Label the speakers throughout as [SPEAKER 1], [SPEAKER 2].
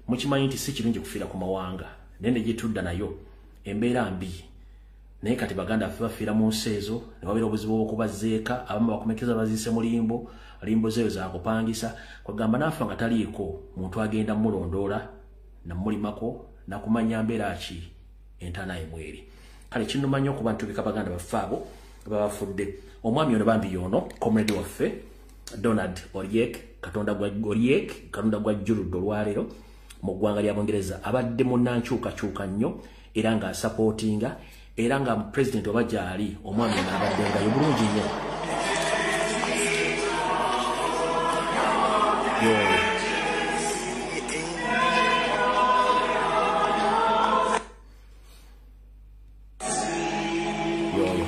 [SPEAKER 1] Mukimanyi nti si kirungi kufiira ku mawanga, naye ne gye tudda nayo embeera mbi. Naye kati baganda baffe bafiira mu nsi ezo ne babeera obuzibu obw'okubazeeka. Abamu bakomekeza baziise mu limbo, limbo zeeyo zakupangisa. Kwegamba naafa nga taliiko muntu agenda mulondoola namulimako nakumanya mbeera ki entaana emweri. Kale kinnuma nnyo okuba ntubika baganda baffe abo babafudde. Omwami ono bambi y'ono comrade waffe Donald Oryek, Katonda gwa Oryek, Katonda gwajjuludde olwaleero mu ggwanga lya Bungereza. Abadde munnankyukakyuka nnyo era ng'asapootinga era nga pulezidenti oba gy'ali omwami ono abadde ngayo bulungi nnyo. Yoyo yoyo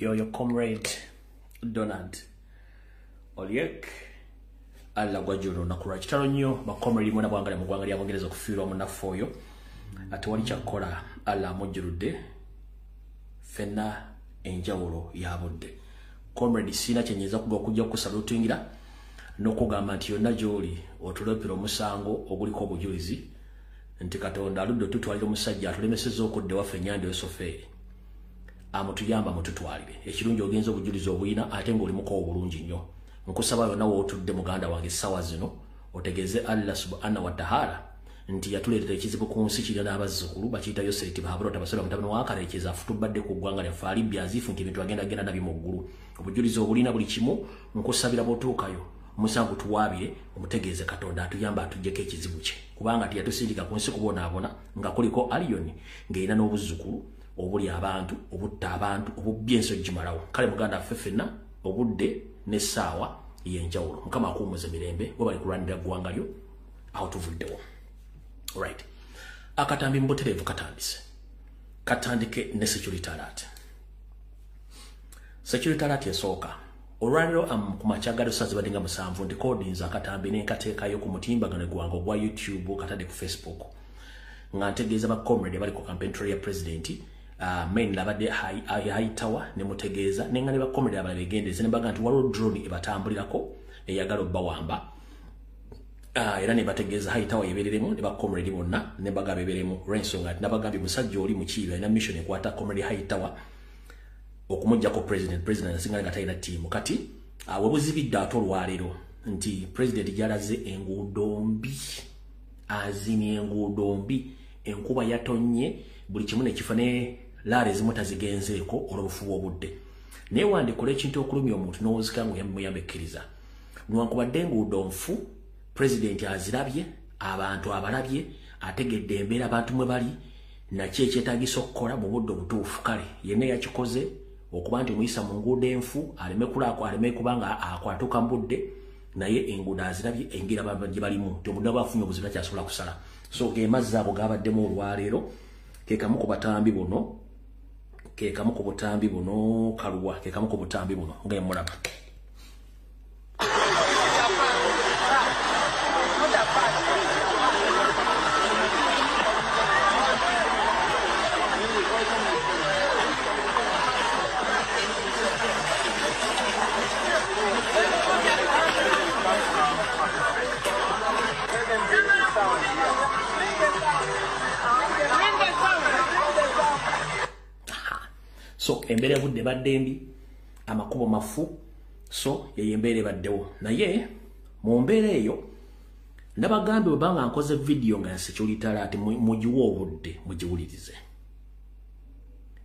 [SPEAKER 1] yoyo comrade Donald Oryek, Allah gwajjula olunaku lwa kitalo nnyo. Bacomrade mwena bwangale mu ggwanga lya Bungereza okufiirwa munnaffe oyo, ate wali kyakkola. Allah amujjuludde ffenna enjawulo ya budde. Comrade, siina kyenyeza kuga okujja okusalutingira n'okugamba nti yonna gy'oli otulepera omusango oguliko obujulizi nti Katonda aludde otutwalira omusajja atulemesezza okudda ewaffe ennyanda Yosofeeri. Amutuyamba mututwalire ekirungi ogenza obujulizi obuyina ate ng'olimuko obulungi nnyo. Nkusaba yonna wootudde, muganda wange, essaawa zino otegeeze Allah subhanahu wa taala nti yatuleetera ekizibu ku nsi kirya n'abazzukulu bakiyita Yoseriti Bahabulota Basolo mutabani wa Kalekyeza afutubadde ku ggwanga lyaffe alibbi azifu nti ebintu agenda genda nabyo mu ggulu. Obujulizi obulina buli kimu. Nkusabira bw'otuukayo omusango tuwaabire, omutegeeze Katonda atuyamba atuggyeko ekizibu kye, kubanga teyatusindika ku nsi kubonaabona nga kuliko aliyoni ng'erina n'obuzzukulu obuli abantu, obutta abantu, obubbya ensi ogimalawo. Kale muganda waffe, ffenna obudde n'essaawa yenjawulo. Mukama akuwumuza mirembe, we bali kulwanirira ggwanga lyo. Awo tuvuddewo. Right, akatambi mu butereevu katandise. Katandike ne security alert. Security alert esooka olwaliro ku makya ga lusa zibadde nga 7, ndikodinza akatambi nenkateekayo ku mutimbagano gwange ogwa YouTube, katadde ku Facebook, nga ntegeeza ba comrade bali ku campaign trail ya president main labadde Hightower, ne mutegeeza nenga ne ba comrade abalala begendereze, ne baga nti waliwo drone ebatambulirako eyagala obbawamba. Era ne bategeeza Hightower yebereremu ne ba comrade bonna, ne baga beberemu olw'ensonga nti nabagambye musajja oli mukiibi alina mission ekwata comrade Hightower okumuggyako president. President asinga nga talina ttiimu. Kati webuzibidde ate olwaleero nti president gyalaze enguudo mbi, azimye enguudo mbi, enkuba yatonnye buli kimu nekifa ne laala ezimu tazigenzeeko olw'obufu bw'obudde. Naye wandikola ekintu okulumya omuntu n'owozika nga muyamba ekkiriza. Newankubadde enguudo nfu, pulezidenti azirabye, abantu abalabye, ategedde embeera abantu mwe bali naki ekyetagisa okukola mu budde obutuufu. Kale yenna yakikoze okuba nti omuyisa mu nguudo enfu aleme kulaako, aleme kubanga akwatuka mu budde, naye enguudo azirabye engeri gye balimu nti omuntu aba afunye obuzibu takyasobola kusala. So ge mazzi ago gabaddemu olwaleero. Ke kamu ku batambi buno, ke kamu ku butambi buno kaluwa, ke kamu ku butambi buno nga emulaba. So embeera ebudde ebadde mbi, amakubo mafu, so yeyo embeera ebaddewo. Naye mu mbeera eyo Nabagambye bwe nkoze video nga security alert, mugiwe obudde mugiwulirize.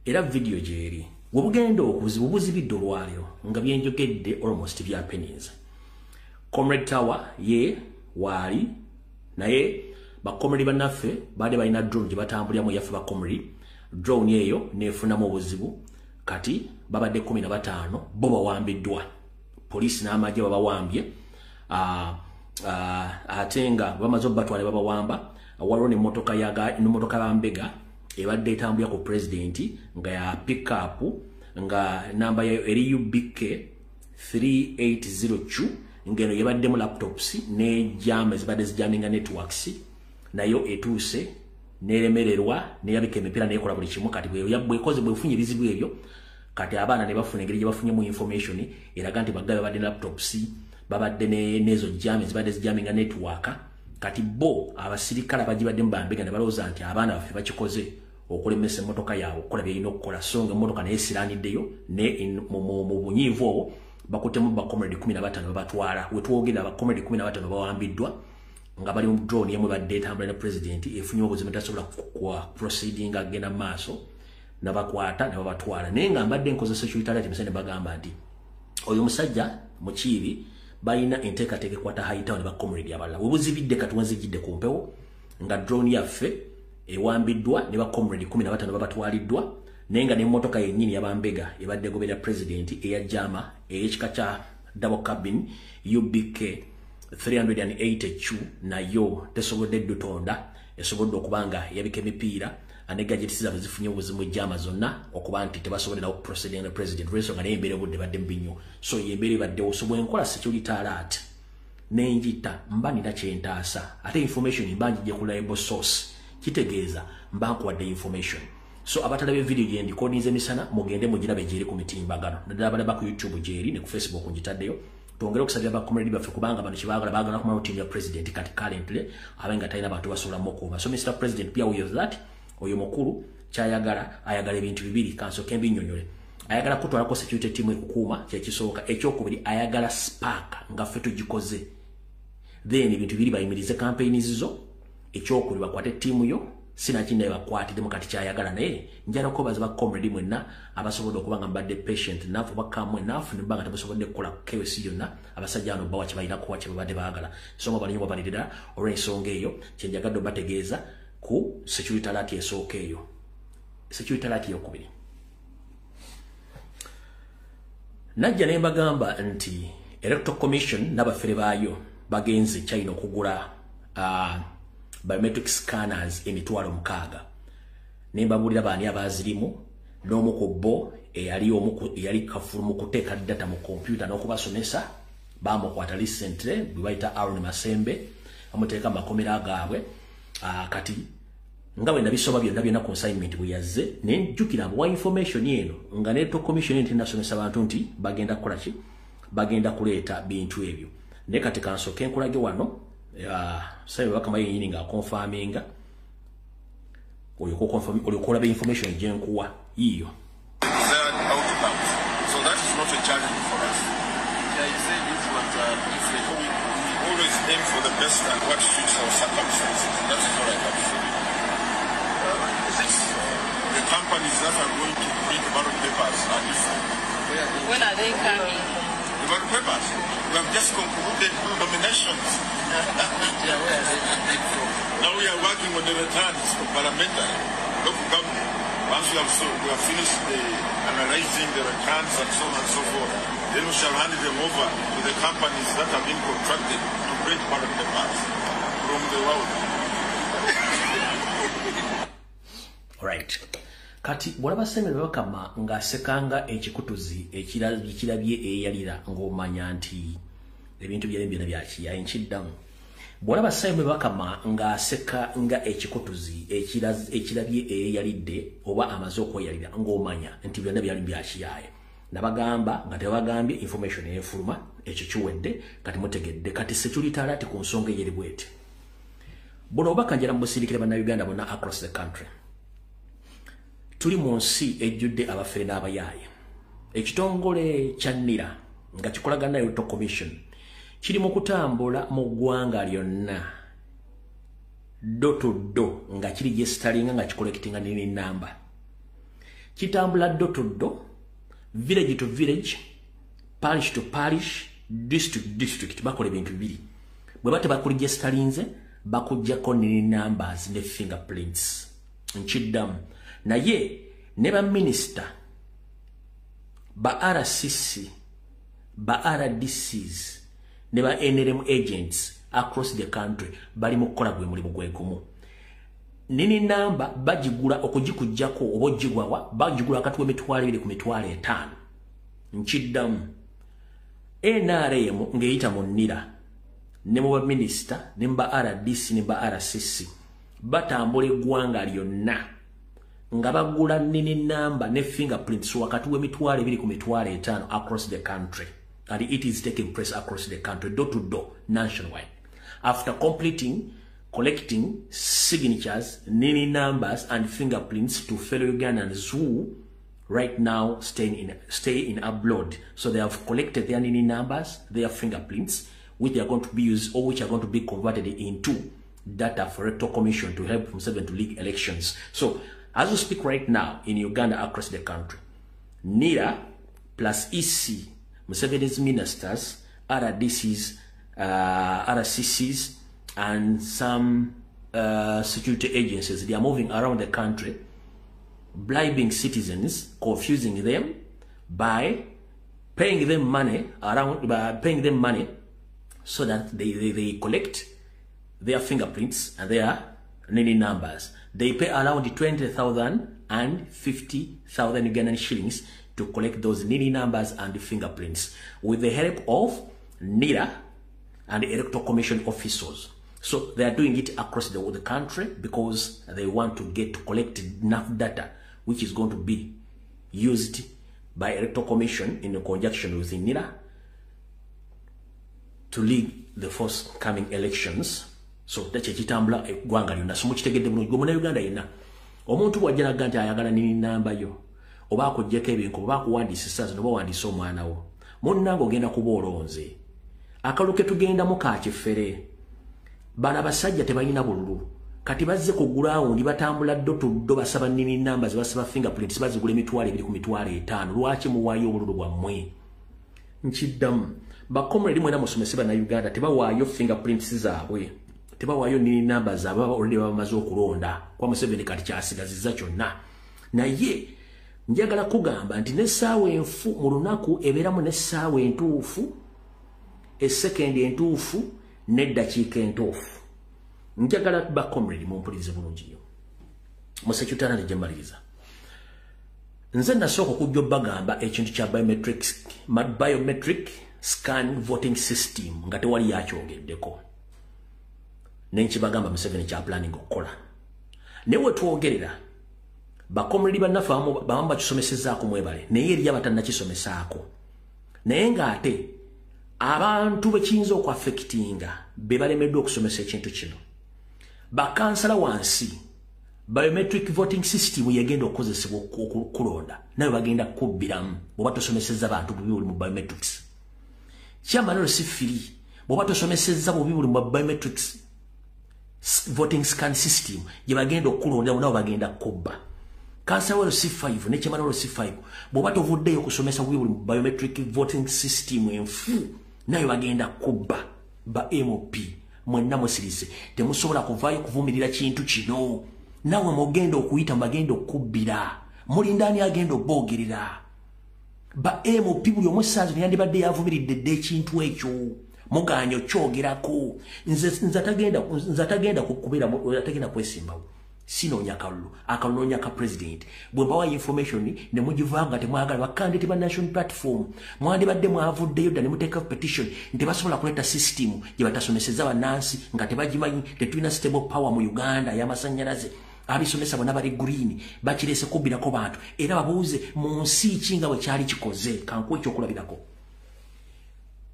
[SPEAKER 1] Era video gyeri webugenda okuzibu buzibidde olwaliro nga byenjogedde almost byapeninze. Comrade Tower ye waali, naye bakomrade bannaffe baade balina drone gye batambuliramu yaffe bakomrade, drone eyo neefunamu obuzibu. Kati babadde 15 bo bawambiddwa, poliisi n'amagye babawambye, ate nga bamaze obbatwala babawamba. Waliwo n'emmotoka bambega ebadde etambulira ku pulezidenti nga ya pickup nga namba yayo eri UBK 380Q, ngeno yebaddemu laptops ne jam ezibadde zijaminga networks, nayo etuuse neremererwa neyabika emipiira nekola buli kimu. Kati bwekoze bwefunye ebizibu ebyo, kati abaana ne bafuna engeri gye bafunyemu information eraga nti bagabe babadde laptops, babadde n'ezo jam ezibadde zijaminga network. Kati bo abasirikale abagibaddemu bambega ne balowooza nti abaana baffe bakikoze okulemesa emmotoka yaabwe okukola byerina okukola, so nga emmotoka naye esiraniddeyo ne mu bunyiivu obwo bakuttemu bakomrade 15 babatwala. Wetwogera bakomrade 15 bawambiddwa nga bali mu drone yemwe badde etambula ne president, efunye obuzibu tasobola kwa proceeding agenda maaso, nabakwata ne babatwala. Naye nga mbadde nkoze security alert emisana, bagamba nti oyo musajja Mukiibi balina enteekateeka ekwata Hightown ne bakomrade abalala. Webuzibidde kati wenzijjidde ku mpewo nga drone yaffe ewambiddwa ne bakomrade 15 babatwaliddwa, naye nga n'emmotoka yennyini yabambega ebadde egoberera president eya jama ey'ekika kya double cabin UBK 380Q nayo tesobodde ddutonda, esobodde okuba nga yabika emipiira ne gadgets zaabwe zifunye obuzibu jama zonna okuba nti tebasobodde nawo proceeding ne president olw'ensonga naye embeera obudde badde mbi nnyo. So ye embeera ebaddewo. So bwe nkola security alert nenjita mba nina kyentaasa, ate information mba njijje ku reliable source, kitegeeza mba nkuwadde information. So abatalabye video gye ndikodinze emisana, mugende mugirabe, gyeri ku mitimbagano, naddala balaba ku YouTube gyeri ne ku Facebook ngitaddeyo. Twongere okusabira bakomrade baffe kubanga bano kyebaagala, baagala kumala team ya president kati currently abe nga talina bantu basobola mukuuma. So Mr President, be aware of that. Oyo mukulu kyayagala, ayagala ebintu bibiri, kansooke mbinnyonnyole. Ayagala kutwalako security team ekukuuma, kyekisooka. Ekyokubiri, ayagala spark nga ffe tugikoze. Then ebintu bibiri: bayimirize campaigns zo, ekyokubiri bakwate ttiimu yo, sinakindi bakwatiddemu. Kati kyayagala, naye njala okwebaza ba comrade mwenna abasobodde okuba nga mbadde patient enough oba calm enough ne mba nga temusobodde kukola chaos yonna. Abasajja bano bawa kye balina kuwa kye babadde baagala, so nga balinyo babalirira olw'ensonga eyo. Kyenjagadde obategeeza ku security alert esooka eyo. Security alert eyokubiri, najja ne mbagamba nti Electoral Commission n'abafere baayo bagenze China okugula biometric scanners 60,000. Ne mbabuulira baani abaazirimu n'omu ku bo eyali kafulu mu kuteeka data mu kompyuta n'okubasomesa bamukwata recently, bwe bayita Aaron Masembe, bamuteeka mu makomera gaabwe. Kati nga bwe nabisoma byonna byonna consignment bwe yazze, ne njjukira wa information eno nga ne Electoral Commission eno tennasomesa bantu nti bagenda kukola ki, bagenda kuleeta bintu ebyo. Naye kati kansooke nkulage wano sabe bakama yennyini ng'akonfaminga olyoka olaba information gye nkuwa yiiyo.
[SPEAKER 2] Desired outcomes. So that is not a challenge for us.
[SPEAKER 3] Yeah, you said it was different.
[SPEAKER 2] We always aim for the best and what suits our circumstances. That is all I can say. The companies that are going to print ballot papers are different.
[SPEAKER 4] When are they coming?
[SPEAKER 2] The ballot papers, we have just concluded nominations.
[SPEAKER 3] Yeah, where are they from?
[SPEAKER 2] Now we are working on the returns of parliamentary, local government. Once we have finished the analyzing the returns and so on and so forth, then we shall hand them over to the companies that have been contracted to print ballot papers from the world.
[SPEAKER 1] Alright. Kati bw'olaba Semere Bakama ng'asekanga ekikutuzi ekirabye eyalira, ng'omanya nti ebintu byali byonna byakiyaye. Nkiddamu, bw'olaba Simon Bakama ng'aseka nga ekikutuzi ekirabye eyalidde oba amaze okweyalira, ng'omanya nti byonna byali byakiyaye. Nabagamba nga tebagambye information efuluma, ekyo kiwedde. Kati mutegedde. Kati security alert ku nsonga eyeri bweti: buno obubaka njala mubusindikire Bannayuganda bonna across the country. Tuli mu nsi ejjudde abafere n'abayaaye. Ekitongole kya NIRA nga kikolagana na Electoral Commission Kiri mu kutambula mu ggwanga lyonna door to door nga kiri registeringa, nga kicollectinga NIN number. Kitambula door to door, village to village, parish to parish, district to district. Bakola ebintu bibiri. Bwe bate bakuregisterinze, bakuggyako NIN numbers ne fingerprints. Nkiddamu, naye ne baminisita, ba RCC, ba RDCs ne ba NRM agents across the country bali mu kukola gwe mulimu gwe gumu. NIN number bagigula okugikuggyako oba ogigwawa, bagigula wakati w'emitwalo 2 ku 500,000. Nkiddamu, NRM ng'eyita mu NIRA ne mu baminisita ne mu ba RDC ne ba RCC batambula eggwanga lyonna nga bagula NIN number ne fingerprints wakati w'emitwalo 2 ku 500,000 across the country. And it is taking place across the country, door to door, nationwide. After completing collecting signatures, NIN numbers and fingerprints to fellow Ugandans who right now stay in abroad. So they have collected their NIN numbers, their fingerprints, which they are going to be used or which are going to be converted into data for Electoral Commission to help Museveni to lead elections. So as we speak right now in Uganda, across the country, NIRA plus EC, Museveni's ministers, RDCs, RCCs, and some security agencies, they are moving around the country, bribing citizens, confusing them by paying them money around, by paying them money so that they collect their fingerprints and their NIN numbers. They pay around 20,000 and 50,000 Ugandan shillings to collect those NIN numbers and the fingerprints with the help of NIRA and the Electoral Commission officers. So they are doing it across the country because they want to get to collect enough data which is going to be used by Electoral Commission in conjunction with the NIRA to lead the forthcoming elections. So dakye kitambula eggwanga lyonna. So mukitegedde bulungi gwe Munnayuganda yenna, omuntu bw'ajja naga nti ayagala NIN number yo oba akuggyeko ebintu oba akuwandiisa essaazi noba owandiisa omwana wo, munnange ogenda kuba olonze. Akalulu ke tugendamu ka kifere. Bano abasajja tebalina bululu. Kati bazze ku ground, batambula door to door, basaba NIN numbers, basaba fingerprints, bazigula 2,000 ku 500,000. Lwaki muwaayo obululu bwammwe? Nkiddamu, bacomrade mwena musomese Bannayuganda, tebawaayo fingerprints zaabwe, tebawaayo NIN numbers zaabwe. Baba already bamaze okulonda kwa Museveni, kati kyasigazizza kyonna. Naye njagala kugamba nti n'essaawa enfu mu lunaku ebeeramu n'essaawa entuufu, essekendi entuufu n'eddakiika entuufu. Njagala bacomrade mumpulirize bulungi nnyo. Musekyutana gye mmaliriza, nze nasooka okujja obbagamba ekintu kya biometric scan voting system nga tewali yakyogeddeko, nenkibagamba Museveni kya planning okukola. Naye wetwogerera, bacomrade bannaffe abamu bakisomesezaako, mwebale, naye eri abatannakisomesaako, naye ng'ate abantu bekiyinza okuaffectinga be balemeddwa okusomesa ekintu kino, bakansala wansi, biometric voting system yegenda okukozesebwa okulonda, nawe bagenda kubbiramu bw'oba tosomesezza bantu bubi buli mu biometrics. Chairman si free bw'oba tosomesezza bubi buli mu biometrics voting scan system gye bagenda okulonda, nabo bagenda kubba. Kansala wa LC5 ne chairman wa LC5, bw'oba tovuddeyo okusomesa bubi buli mu biometric voting system enfu, nayo bagenda kubba. Ba MP mwenna musirise, temusobola kuvaayo kuvumirira kintu kino. Nawe mugenda okuyita mubagenda okubbira, mulindani agenda oboogerera. Ba MP buli omusaazi yandibadde yavumiridde dda ekintu ekyo, muganya okyogerako. Nze atagenda kubeera, atagenda kwesimbawo, sinoonya kalulu, akalunoonya ka president. Bwe mbawa information ne mugivanga temwagala, bacandidate ba National Platform mwandibadde mwavuddeyo dda ne muteeka petition nti basobola kuleeta system gye batasomeseza bannansi nga tebagimanyi. Tetulina stable power mu Uganda y'amasannyalaze. Abisomesa bonna bali green, bakirese kubbirako bantu. Era babuuze mu nsi ki nga bwe kyali kikoze. Kankuwa ekyokulabirako: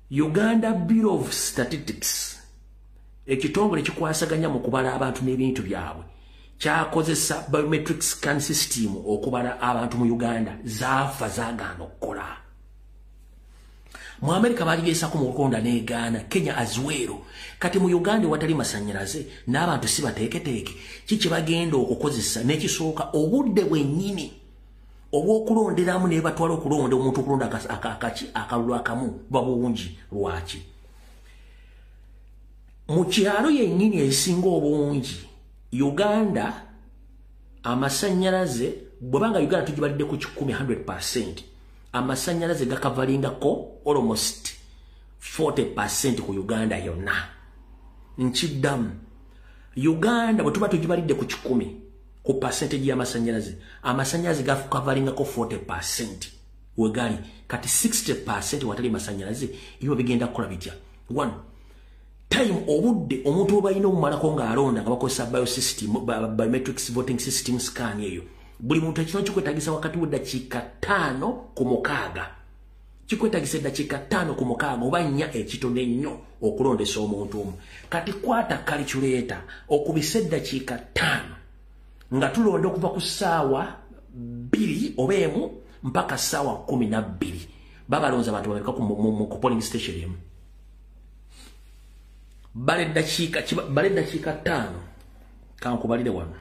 [SPEAKER 1] Uganda Bureau of Statistics, ekitongole kikwasaganya mu kubala abantu n'ebintu byabwe, kyakozesa biometric scan system okubala abantu mu Uganda. Zaafa, zaagaana okukola. Mu America baligezako mu kulonda n'egaana, Kenya as well. Kati mu Uganda watali masannyalaze n'abantu si bateeketeeke, kiki bagenda okukozesa? N'ekisooka, obudde bwennyini obw'okulonderamu ne batwala okulonda omuntu okulonda akaki akalulu akamu buba bungi. Lwaki? Mu kyalo yennyini esinga obungi Uganda amasannyalaze, bwebanga Uganda tugibalidde ku 100, 100%, amasannyalaze gakavalingako almost 40% ku Uganda yonna. Nkiddamu, Uganda bwe tuba tugibalidde ku 100 ku percentage y'amasannyalaze, amasannyalaze gakavalingako 40% wegali. Kati 60% watali masannyalaze, ebyo bigenda kukola bitya? One time, obudde omuntu oba alina omumalako ng'alonda nga bakozesa biometrics voting system scan eyo, buli muntu ekino kikwetagisa wakati w'eddakiika 5 ku 6. Kikwetagisa eddakiika 5 ku 6 oba 4 ekitono ennyo okulondesa omuntu omu. Kati kwata calculator okubisa eddakiika 5 nga tulonda okuva ku ssaawa 2 oba 1 mpaka ssaawa 12, babalonza abantu bameka ku polling station emu? Bala eddakiika 5, kankubalire wano.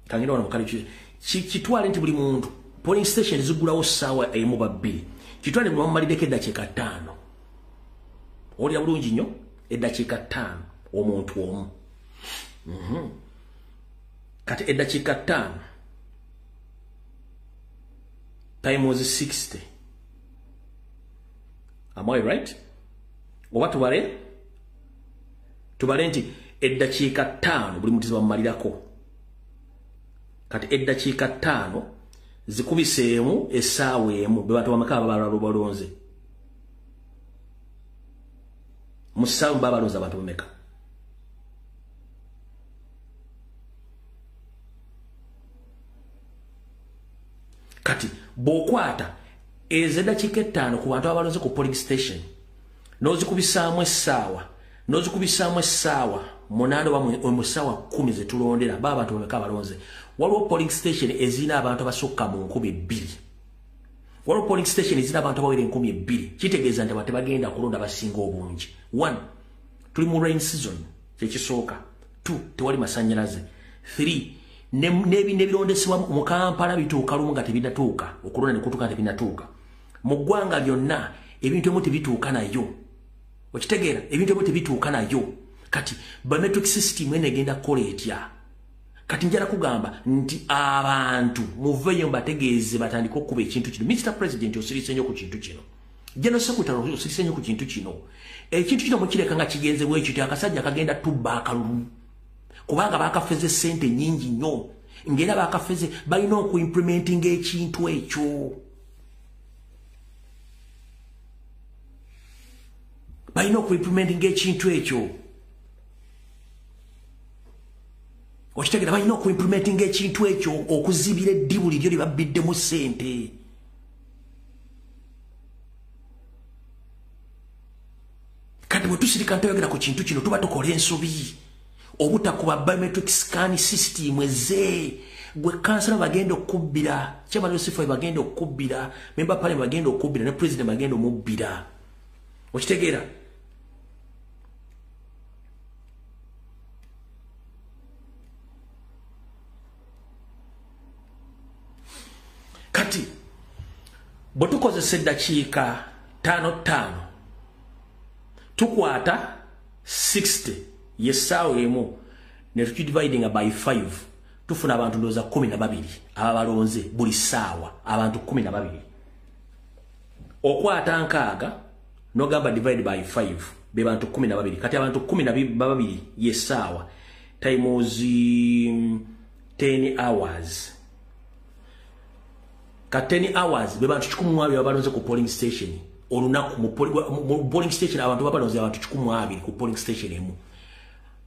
[SPEAKER 1] Kangenda wano mukali, kitwale nti buli muntu polling station zigulawo ssaawa 1 ba 2, kitwale buli bamumaliddeko eddakiika 5. Olya bulungi nnyo, eddakiika 5 omuntu omu. Kati eddakiika 5 times 60, am I right? Oba tubale nti eddakiika 5 buli muntu zibamumalirako. Kati eddakiika 5 zikubiseemu essaawa 1, be bantu bameka ababalala balonze mu ssaawa? Baba balonze abantu bameka? Kati bw'okwata ezo eddakiika 5 ku bantu abalonze ku polling station, n'ozikubisaamu essaawa, n'ozikubisaamu essaawa 8 oba mu ssaawa 10 zetulondera, baba abantu bameka abalonze? Waliwo polling station ezirina abantu abasukka mu 2000. Waliwo polling station ezirina abantu abawera 2000. Kitegeeza nti abantu tebagenda kulonda basinga obungi. One, tuli mu rain season, kyekisooka. Two, tewali masannyalaze. Three, n'ebirondesebwa mu Kampala bituuka lumu nga tebinatuuka, okulonda ne kutuuka nga tebinatuuka. Mu ggwanga lyonna ebintu ebimu tebituuka nayo. Okitegeera? Ebintu ebimu tebituuka nayo. Kati biometric system eno egenda kukola etya? Kati njala kugamba nti abantu muveeyo mbategeeze batandike okukuba ekintu kino. Mr President, osirise nnyo ku kintu kino. General Secretary, osirise nnyo ku kintu kino. Ekintu kino mukireka nga kigenze bwekityo, akasajja kagenda tubba akalulu, kubanga bakafeze sente nyingi nnyo, ng'era bakafeze balina okuimplementinga ekintu ekyo, balina okuimplementinga ekintu ekyo. Okitegera? Balina okuimplementinga ekintu ekyo okuzibira eddibu liryo lye babbiddemu ssente. Kati bwe tusirika ntoyogera ku kintu kino, tuba tukola ensobi obutakuba biometric scan system eze. Gwe kansala bagenda okubbira, chairman LC5 bagenda okubbira, member parliament bagenda okubbira, ne president bagenda omubbira. Okitegeera? Kati bwe tukozesa eddakiika 5 5, tukwata 60 yessaawa 1 ne tukidividinga by 5, tufuna abantu ndowooza 12 ababalonze buli ssaawa, abantu 12. Okwata 60 nogamba divide by 5, be bantu 12. Kati abantu 12 yessaawa times 10 hours, ka 10 hours, be bantu 120 abalonze ku polling station olunaku. Mu polling station abantu babalonze abantu 120 ku polling station emu,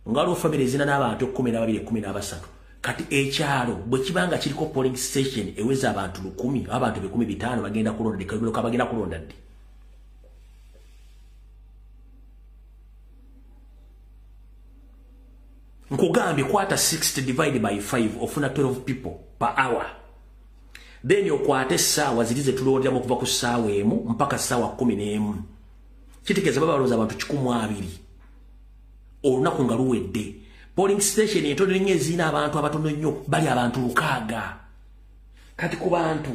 [SPEAKER 1] nga waliwo family ezina n'abantu 12, 13. Kati ekyalo bwe kibanga kiriko polling station eweza abantu 1000, abantu 500 bagenda kulonda ddi? Bagenda kulonda ddi? Nkugambye, kwata 60 divide by 5, ofuna 12 people per hour. Then okwate essaawa ziri ze tulonderamu okuva ku ssaawa 1 mpaka ssaawa 11. Kitegeeza baba balonze abantu 120 olunaku nga luwedde. Polling station entono nnyo ezirina abantu abatono nnyo bali abantu 600. Kati ku bantu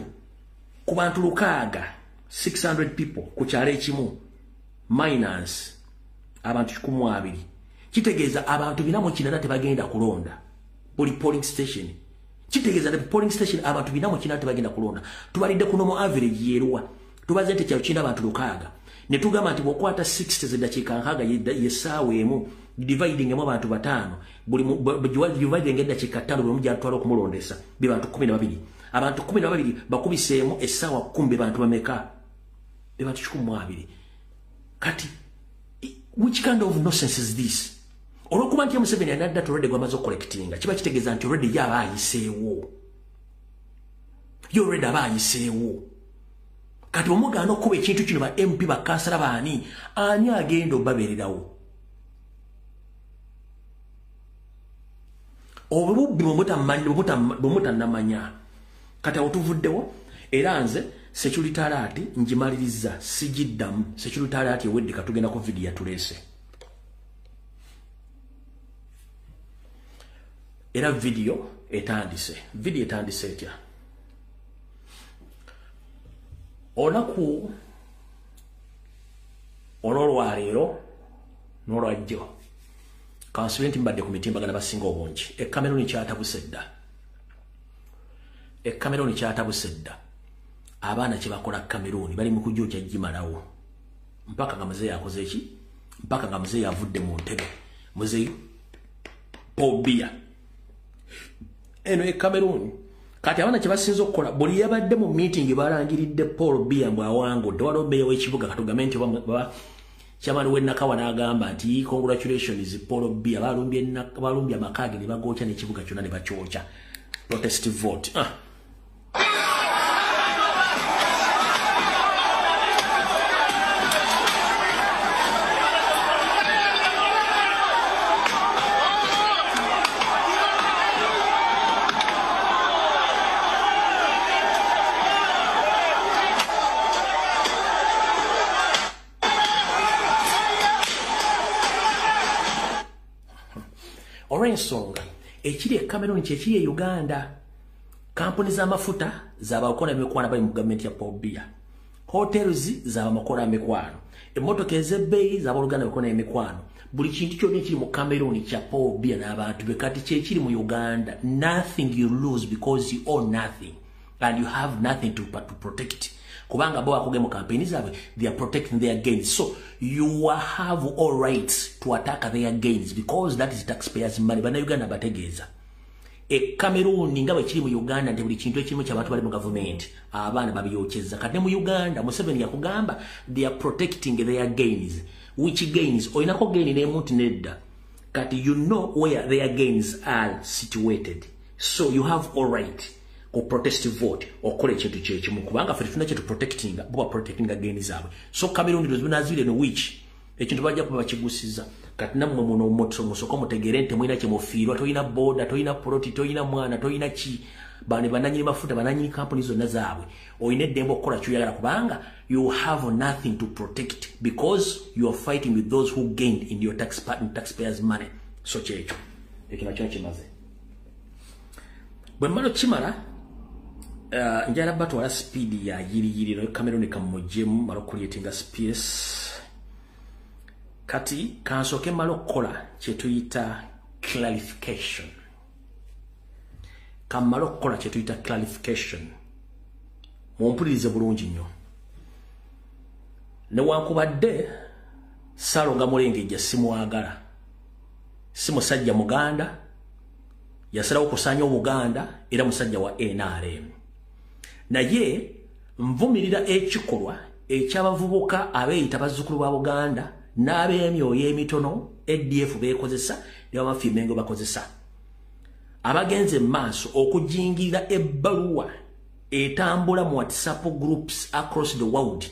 [SPEAKER 1] 600, 600 people ku kyalo ekimu minus abantu 120, kitegeeza abantu 408 tebagenda kulonda buli polling station. Kitegeeza ne polling station abantu 408 tebagenda kulonda. Tubalidde ku normal average yeruwa, tubaze nti kyalo kirina abantu 600, ne tugamba nti bw'okwata 60 z'eddakiika 6 y'essaawa 1 dividing emu abantu 5, buli dividing eddakiika 5 buli omu gy'atwala okumulondesa be bantu 12. Abantu 12 bakubiseemu essaawa 10 be bantu bameka? Be bantu 120. Kati which kind of nonsense is this? Olwokuba nti Museveni alina data already gw'amaze okucollectinga, kiba kitegeeza nti already ye aba ayiseewo. Ye already aba ayiseewo. Kati omugaana okuba ekintu kino ba MP bakansala baani, ani agenda obabeererawo? Obubbi bwe mutannamanya. Kati awo tuvuddewo, era nze security alert ngimaliriza, sigiddamu. Security alert ewedde, katugenda ku video yatuleese. Era video etandise. Video etandise etya? Olunaku olwolwaleero n'olwajjo, kansubire nti mbadde ku mitimbagano basinga obungi. E Cameroon kyatabuse dda. E Cameroon kyatabuse dda. Abaana kye bakola Cameroon bali mu kujookya gimalawo mpaka nga muzeeyi akoze ki? Mpaka nga muzeeyi avudde mu ntebe, muzeeyi Paul Biya. Eno e Cameroon kati abaana kye basinze okukola, buli yabadde mu meeting balangiridde Paul Biya mbw awangudde. Waliwo meeya w'ekibuga, katugambe nti oba chairman w'e Nakawa, n'agamba nti congratulations Paul Biya. Balumbye amaka ge ne bagookya n'ekibuga kyonna ne bakyokya. Protest vote. Ah. Olw'ensonga ekiri e Cameroon kyekiri e Uganda. Kampuni z'amafuta z'abakola emikwano bali mu gavumenti ya Paul Biya, hotels z'abakola emikwano, emmotoka ez'ebbeeyi z'abooluganda bakola emikwano. Buli kintu kyonna ekiri mu Cameroon kya Paul Biya n'abantu be. Kati kyekiri mu Uganda. Nothing you lose because you own nothing and you have nothing to protect, kubanga bo bakuge mu campaign zaabwe they are protecting their gains, so you have all rights to attack their gains because that is taxpayers' money. Bannayuganda bategeeza e Cameroon nga bwe kiri mu Uganda nti buli kintu ekimu ky'abantu bali mu gavumenti abaana babiyokyeza. Kati ne mu Uganda Museveni yakugamba they are protecting their gains. Which gains? Olinako gain n'emu nti nedda. Kati you know where their gains are situated, so you have all right ku protest vote okola ekintu kyekimu, kubanga ffe tetulina kyetu protectinga, bo baprotectinga gain zaabwe. So Cameroon lwezibinazibire no which ekintu bajja kuba bakigusiza. Kati nammwe muno musooke mutegeere nti temulina kyemufiirwa. Tolina boda, tolina poloti, tolina mwana, tolina ki. Bano bananyini mafuta, bananyini kampuni zonna zaabwe. Olina eddembe okukola kyoyagala kubanga you have nothing to protect because you are fighting with those who gained in your taxpayers' money. So kyekyo, ekyo nakyo kimaze. Bwe mmala okukimala, njala batwala speed ya yiriyiri Cameroon kamujjemu mala okucreatinga space. Kati kansooke mmala okukola kyetuyita clarification. Kammala okukola kyetuyita clarification, mumpulirize bulungi nnyo. Newankubadde Ssalonga Mulengejja simwagala, si musajja Muganda, yasalawo okusaanya Obuganda, era musajja wa NRM, naye nvumirira ekikolwa ekyabavubuka abeeyita bazzukulu ba Buganda n'ab'emyoyo emitono ADF beekozesa ne bamafiimengo bakozesa, abagenze maaso okujingirira ebbaluwa etambula mu WhatsApp groups across the world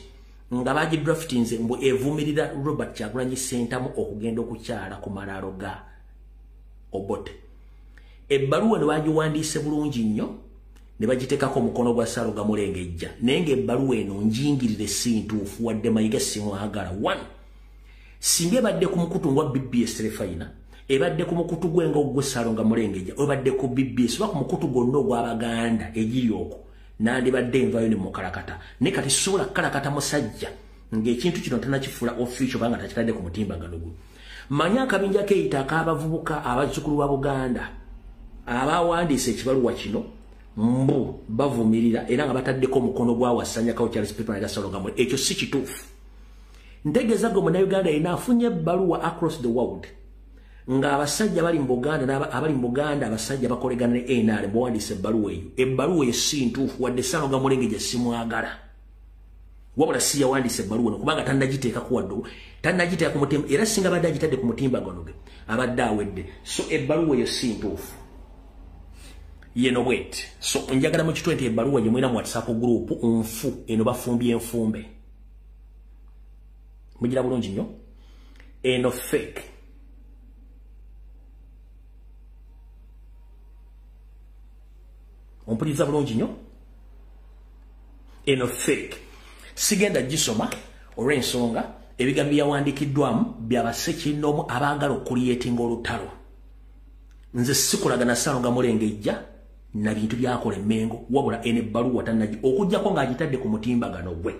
[SPEAKER 1] nga bagidraftinze mbu evumirira Robert Kyagulanyi Ssentamu okugenda okukyala ku malaalo ga Obote. Ebbaluwa ne bagiwandiise bulungi nnyo. Ne bagitekako omukono gwa Ssalongo Mulengejja. Naye ng'ebbaluwa eno njingirire si ntuufu wadde Mayiga simwagala. One, singa ebadde ku mukutu ngwa BBS Terefayina, ebadde ku mukutu gwenga ogwe Ssalongo Mulengejja, ebadde ku BBS oba ku mukutu gwonna ogw'Abaganda egiri okwo, nandibadde nvayo ne mukalakata. Naye kati sobola kukalakata musajja ng'ekintu kino tannakifuula official obanga takitadde ku mutimbagano gwe. Manya akabinja keeyita ak'abavubuka abazzukulu ba Buganda abawandiise ekibaluwa kino mbu bavumirira era nga bataddeko omukono gwa Wasanyakawo Charles Peter Mayiga Ssalongo Mulengejja. Ekyo si kituufu. Ntegeeza gwe Munnayuganda yenna afunye ebbaluwa across the world ng'abasajja bali mu Buganda abali mu Buganda abasajja bakolegana ne NRM bawandiise ebbaluwa eyo. Ebbaluwa eyo si ntuufu wadde Ssalongo Mulengejja simwagala. Wabula si yawandiise ebbaluwa eno kubanga tannagiteekako wadde tannagiteeka ku mutimba, era singa abadde agitadde ku mutimbagano gwe abadde awedde. So ebbaluwa eyo si ntuufu. Yeno bweti. So njagala mu kitwe nti ebbaluwa gye mulina mu WhatsApp group nfu, eno bafumbye enfumbe. Mugira bulungi nnyo. Eno fake. Ompuliriza bulungi nnyo. Eno fake. Sigenda gisoma olw'ensonga ebigambo byawandiikiddwamu by'abasekinnoomu abaagala okuliyeetinga olutalo. Nze sikolagana Ssalongo Mulengejja na bintu byakola Emmengo, wabula eno ebbaluwa tannagi okuggyako ng'agitadde ku mutimbagano gwe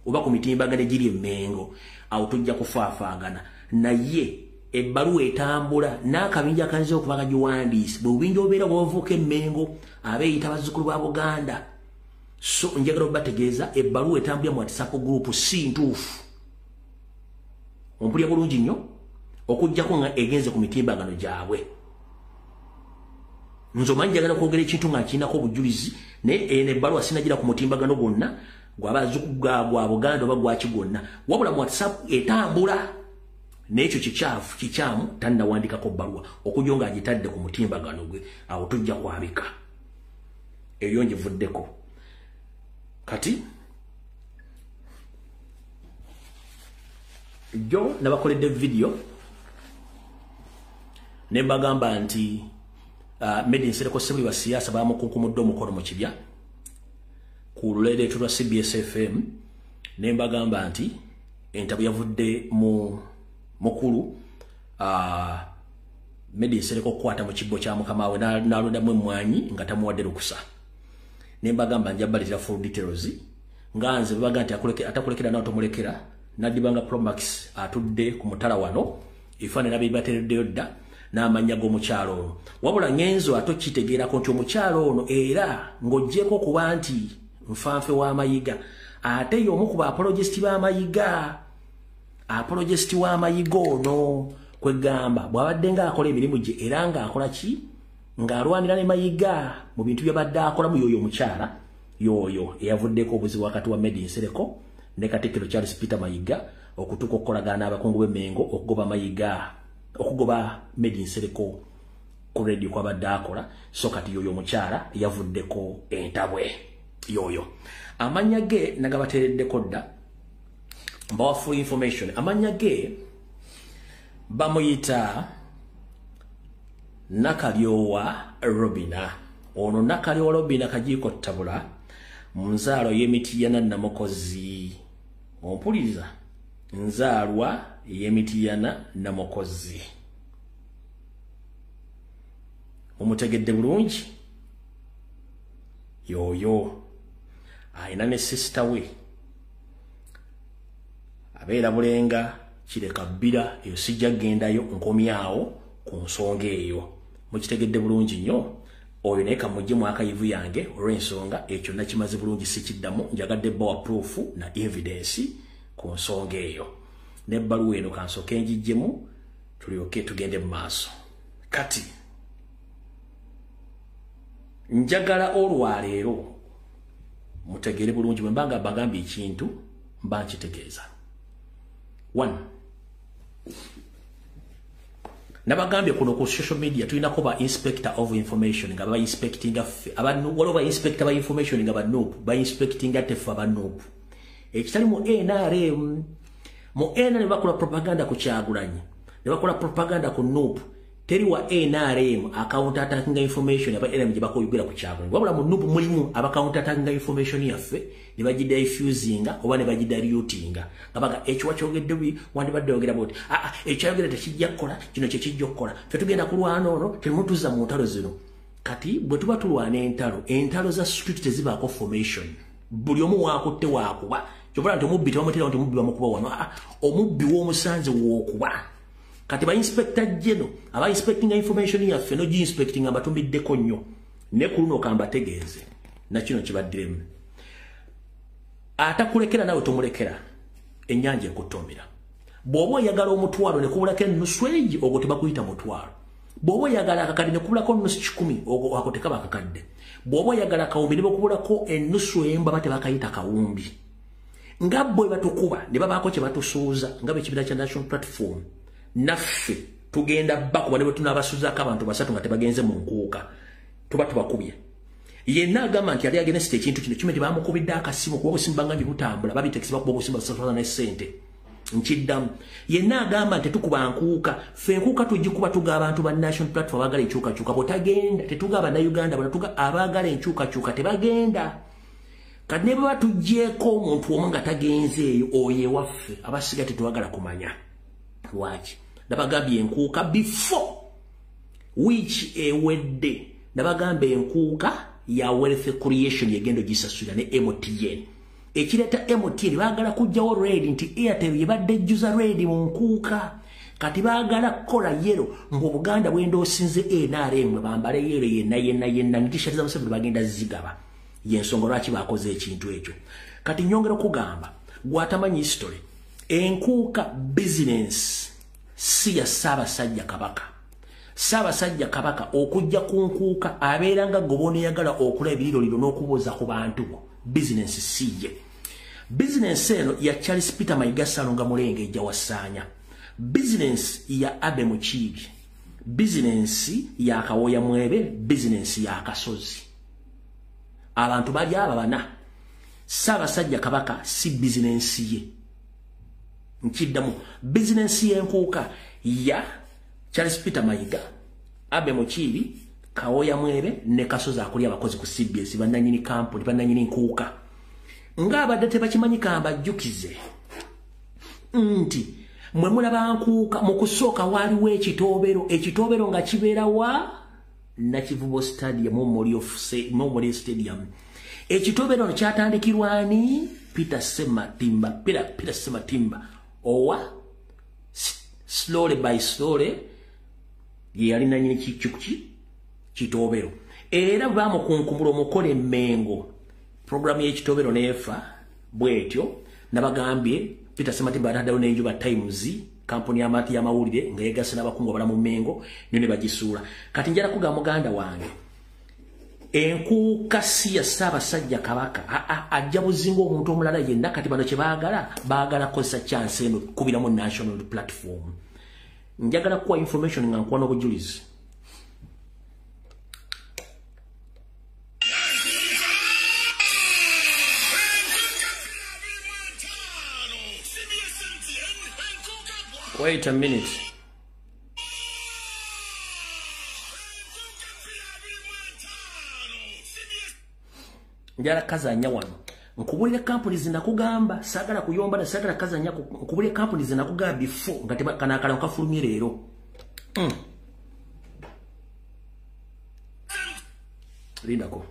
[SPEAKER 1] oba ku mitimbagano egiri Emmengo, awo tujja kufaafaagana. Naye ebbaluwa etambula n'akabinja akanze okuba gagiwandiise bwe bubinja obubeera bw'abavubuka Emmengo abeeyita bazzukulu ba Buganda. So njagala obategeeza ebbaluwa etambulira mu WhatsApp group si ntuufu. Ompulira bulungi nnyo okuggyako nga egenze ku mitimbagano gyabwe. Nze omanyi njagala kwogera ekintu nga nkirinako obujulizi, naye eno ebbaluwa sinagira ku mutimbagano gwonna gwa Buganda oba gwaki gwonna, wabula mu WhatsApp etambula n'ekyo kikyafu kikyamu tannawandikako bbaluwa okujja ng'agitadde ku mutimbagano gwe, awo tujja kwabika. Eyo ngivuddeko. Kati jjo nabakoledde vidiyo ne mbagamba nti Medi Nsereko Ssebuli wa siasa bamukunkumudde omukono mu kibya ku luleereeto lwa CBS FM, ne mbagamba nti entabu yavudde mu mukulu Medi Nsereko okukwata mu kibbo kya mukama we n'alondamu emmwanyi nga tamuwadde lukusa. Ne mbagamba nja baleetera full details nga nze babaga nti atakulekera nawe tomulekera. Naddibanga Promax atudde ku mutala wano ebifaananyi nabibateereddeyo dda n'amannya g'omukyalo ono. Wabula ngenzo ate okitegeerako nti omukyalo ono era ng'oggyeko okuba nti nfanfe w'Amayiga, ate y'omu ku ba apologist b'Amayiga. Apologist w'Amayiga ono kwegamba bw'abadde ng'akola emirimu gye era ng'akola ki, ng'alwanira ne Mayiga mu bintu by'abadde akolamu. Y'oyo omukyala y'oyo eyavuddeko obuzibu wakati wa Medi Nsereko ne Katikkiro Charles Peter Mayiga okutuuka okukolagana n'abakungu b'Emmengo okugoba Mayiga, okugoba Medi Nsereko ku radio kwabadde akola. So kati y'oyo omukyala yavuddeko entabwe y'oyo. Amannya ge nagabateereddeko dda, mbawa full information. Amannya ge bamuyita Nakalyowa Robina. Ono Nakalyowa Robina Kajiiko Ttabula mu nzaalo y'Emitiyana Namukozi. Ompuliriza, nzaalwa y'Emitiyana Namukozi. Mumutegedde bulungi? Yoyo ayina ne sisita we abeera Bulenga Kireka Bbira, eyo sijja kgendayo, nkomyawo ku nsonga eyo. Mukitegedde bulungi nnyo. Oyo naye kamugye mu akayivu yange olw'ensonga ekyo nakimaze bulungi sikiddamu, njagadde bbawa proof na evidence ku nsonga eyo. N'ebbaluwa eno kansooke ngiggyemu tulyoke tugende mu maaso. Kati njagala olwaleero mutegeere bulungi, bwe mba nga mbagambye ekintu mba nkitegeeza. One, nabagambye kuno ku social media tulinako ba inspector of information nga ba inspectinga ffe waliwo ba inspector ba information nga ba NUP ba inspectinga teffe aba NUP. Ekitali mu NRM, mu NRM bakola propaganda ku Kyagulanyi, ne bakola propaganda ku NUP, Teri wa NRM account attacking information aba NRM gye bakoyogera ku Kyagulanyi. Wabula mu NUP mulimu aba counter attacking information yaffe ne bagidiffusinga oba ne bagidilutinga. Abaga ekyo wakyogedde bi wandibadde oyogera bw'oti. Ekyayogera tekijja kukola, kino kye kijja okukola. Ffe tugenda kulwana ono, temutuza mu ntalo zino. Kati bwe tuba tulwana entalo, entalo za street tezibaako formation. Buli omu waakutte waakuba. Ky'obola nti omubbi tebamutera nti omubbi bamukuba wano. Omubbi w'omusanze w'okuba. Kati ba inspector general aba inspecting information yaffe no gi inspecting abatumiddeko nnyo ne ku luno kambategeeze na kino kibaddiremu. Atakulekera nawe tomulekera, ennyanja ekutomera. Bw'oba oyagala omutwalo ne kubulako ennusu egi, ogwo tebakuyita mutwalo. Bw'oba oyagala akakadde ne kubulako ennusu 100, ogwo ako tekaba akakadde. Bw'oba oyagala akawumbi ne bakubulako ennusu emu, baba tebakayita kawumbi. Nga bwe batukuba ne babaako kye batusuuza nga b'ekibiina kya National Platform, naffe tugenda bakuba ne bwe tunaabasuzaako abantu 3 nga tebagenze mu nkuuka, tuba tubakubye. Yenna agamba nti yali against ekintu kino, kime tebamukubidde akasimu kuba obusimu bangambye butambula, babitekisi bakuba obusimu basasula ne ssente. Nkiddamu, yenna agamba nti tetukuba nkuuka, ffe enkuuka tugikuba tuga abantu ba National Platform abaagala enkyukakyuka. Bw'otagenda tetuga Abannayuganda bonna, tuga abaagala enkyukakyuka tebagenda. Kati ne bwe batuggyeeko omuntu omu nga tagenzeeyo, oyo ewaffe abasiga tetwagala kumanya. Lwaki? Nabagambye enkuuka before which ewedde, nabagamba enkuuka ya wealth creation yegendo gisasulira ne MTN. Ekireeta MTN baagala kuggyawo red nti Airtel yebadde ejjuza red mu nkuuka. Kati baagala kukola yellow ng'Obuganda bwendoosinze NRM bambale yellow yenna yenna yenna, ne t-shirt za Museveni bagenda zigaba. Y'ensonga lwaki bakoze ekintu ekyo. Kati nnyongera okugamba gw'atamanyi history, enkuuka business si ya Ssaabasajja Kabaka. Ssaabasajja Kabaka okujja ku nkuuka abeera nga goboneyagala okulaba ebiriroliro n'okubuuza ku bantu bo. Business si ye. Business eno ya Charles Peter Mayiga Ssalonga Mulenge ejja Wasaanya. Business ya Abe Mukiibi. Business ya Kawoya Mwebe. Business ya Kasozi. Abantu bali aba bana. Ssaabasajja Kabaka si business ye. Nkiddamu, business y'enkuuka ya Charles Peter Mayiga, Abe Mukiibi, Kawoya Mwebe ne Kasozi akulya abakozi ku CBS, bannannyini kampuni, bannannyini nkuuka. Ng'abadde tebakimanyi kambajjukize nti mwe mulaba nkuuka mu kusooka waaliwo ekitoobero, ekitoobero nga kibeera wa Nakivubo Stadium, Memorial Stadium. Ekitoobero no kyatandikirwa ani? Peter Sematimba, Peter Sematimba owa slowly by slowly ye yali nannyini kitoobero. Era bamukunkumula omukola emmengo programu y'ekitoobero n'efa bw'etyo. Nabagambye Peter Sematimba ataddewo n'enjuba Times, kampuni y'amati y'amawulire nga yegasse n'abakungu abala mu Mmengo nyo ne bagisuula. Kati njala kugamba muganda wange, enkuuka si ya Ssaabasajja Kabaka. Ajja buzinga omuntu omulala yenna. Kati bano kye baagala, baagala kukozesa chance eno kubiramu National Platform. Njagala kuwa information nga nkuwa n'obujulizi. Wait a minute. Njala kazanya wano. Nkubulira kampuni zinakugamba, saagala kuyomba na saagala kazanya, nkubulira kampuni zinakugamba before nga kana akala okafulumye leero. Lindako.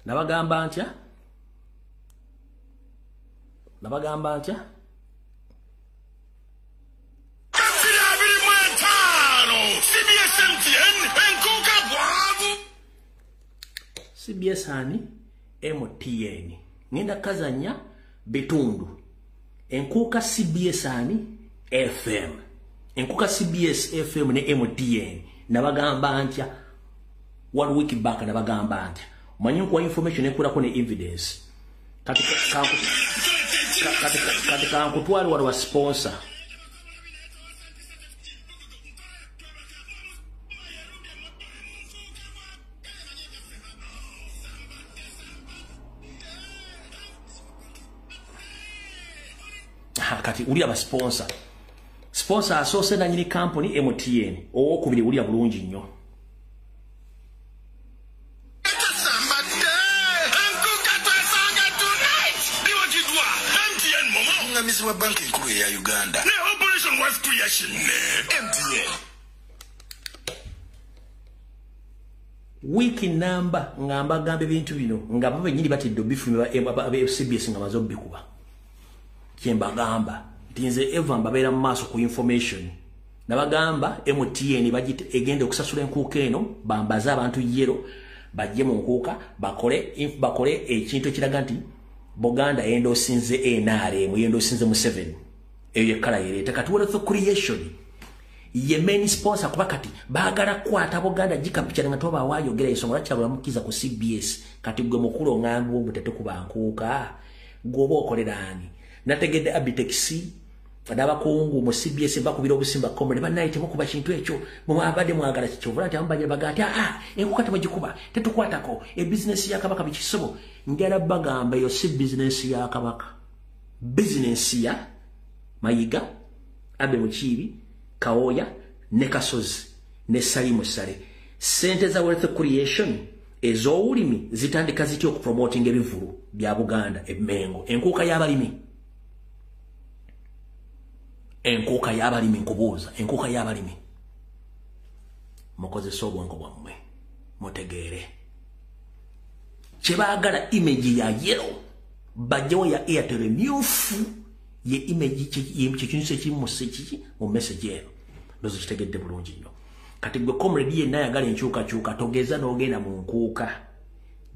[SPEAKER 1] Nabagamba ntya? Nabagamba ntya? CBS ani MTN. Ngenda kazanya bitundu. Enkuuka CBS ani FM. Enkuuka CBS FM ne MTN. Nabagamba ntya? 1 week back nabagamba ntya? Manyi nkuwa information ekulako ne evidence. Kati kankutwale wano wa sponsor. Kati ulira ba sponsor. Sponsor asoose nanyini company MTN. Owokubiri ulira bulungi nnyo.
[SPEAKER 2] Wa banki enkulu ya Uganda. Ne Operation Wealth Creation ne MTN.
[SPEAKER 1] Wiki namba ngamba gambe bintu bino nga bo benyini batidde obifulumya ba CBS nga maze obikuba. Kyembagamba nti nze Eva mbabeera mu maaso ku information. Nabagamba MTN bagite egende okusasula enkuuka eno bambaze abantu yero bajje mu nkuuka bakole ekintu ekiraga nti Buganda endosinze NRM endosinze Museveni. Eyo yekala yereeta kati wealth creation ye main sponsor kuba kati baagala kukwata Buganda gikapicana nga toba waayogera ensonga lwaki abamukiza ku CBS. Kati gwe mukulu ongamba mbu tetukuba nkuuka gwoba okolera ani? Nategedde Abitex n'abakungu mu CBS bakubira obusimba kombe bannaye temukuba kintu ekyo mwabadde mwagala kikyovula nti abamu baga nti enkuuka temugikuba tetukwatako ebizinesi ya Kabaka bikisobo. Njala bagamba eyo si bizinesi ya Kabaka, bizinesi ya Mayiga, Abe Mukiibi, Kawoya ne Kasozi ne Salimu Sale. Sente za wealth creation ez'obulimi zitandika zitya okupromotinga ebivulu bya Buganda eMmengo? Enkuuka y'abalimi, enkuuka y'abalimi, nkubuuza enkuuka y'abalimi. Mukozese obwongo bwammwe mutegeere kyebaagala. Image ya yellow bajjewo ya Airtel emyufu ye image kyekintu ekiri mu message eno. Ndozo kitegedde bulungi nnyo. Kati gwe comrade yenna ayagala enkyukakyuka togeza n'ogenda mu nkuuka,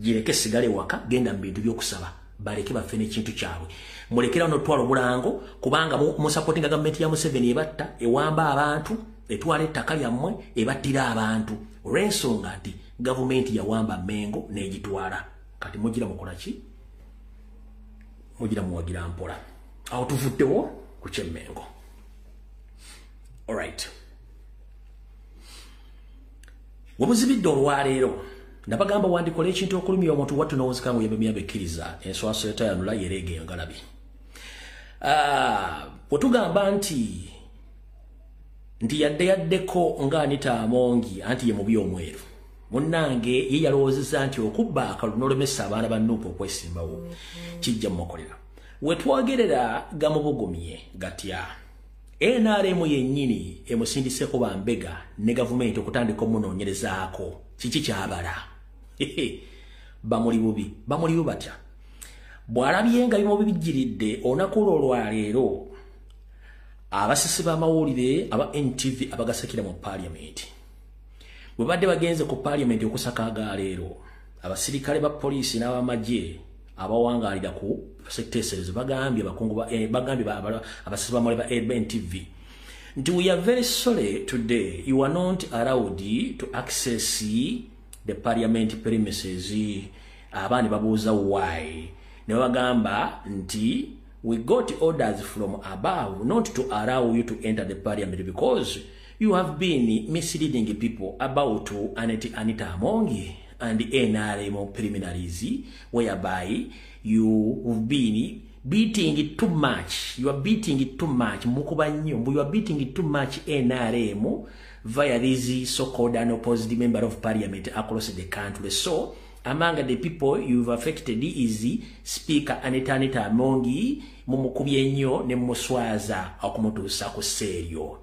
[SPEAKER 1] gireke sigale waka, genda mu bintu by'okusaba baleke baffe n'ekintu kyabwe. Mulekera n'otwala obulango kubanga musupportinga gavumenti ya Museveni ebatta, ewamba abantu, etwala ettaka lyammwe, ebattira abantu olw'ensonga nti gavumenti yawamba Mengo n'egitwala. Kati mugira mukola ki? Mugira muwagira mpola. Awo tuvuddewo ku ky'Emmengo. Alright. Webuzibidde olwaleero nabagamba wandikola ekintu okulumya omuntu wattu n'owozeka ngo yembe myambe ekkiriza enswaso etayanula yereega engalabi. Bwe tugamba nti yadde yaddeko nga Anita Amongi anti ye mubi omweru, munnange ye yalowoozezza nti okubba akalulu n'olemesa abaana ba Nuupu okwesimbawo kijja mmukolera. We twogerera gamubugumye gatya. NRM yennyini emusindiseeko bambega ne gavumenti okutandika omunoonyerezaako kiki kyabala. Bamuli bubi, bamuli batya. Bw'alabye nga bimubijjiridde olunaku olwo olwaleero abasisi b'amawulire aba NTV abagasakira mu parliament bwe badde bagenze ku parliament okusaka agaleero, abasirikale ba poliisi n'abamagye abawangaalira ku sectors bagambye abakungu bagambye abasisi b'amawulire ba NTV nti we are very sorry today you are not allowed to access the parliament premises. Abaani babuuza why, ne babagamba nti we got orders from above not to allow you to enter the parliament because you have been misleading people about Anita Amongi and the NRM preliminaries, whereby you have been beating it too much. You are beating it too much. Mukuba nnyo, you are beating it too much NRM via these so-called unopposed member of parliament across the country. So among the people you've affected is Speaker Anita Amongi, mumukubye nnyo ne muswaza okumutuusa ku seeryo.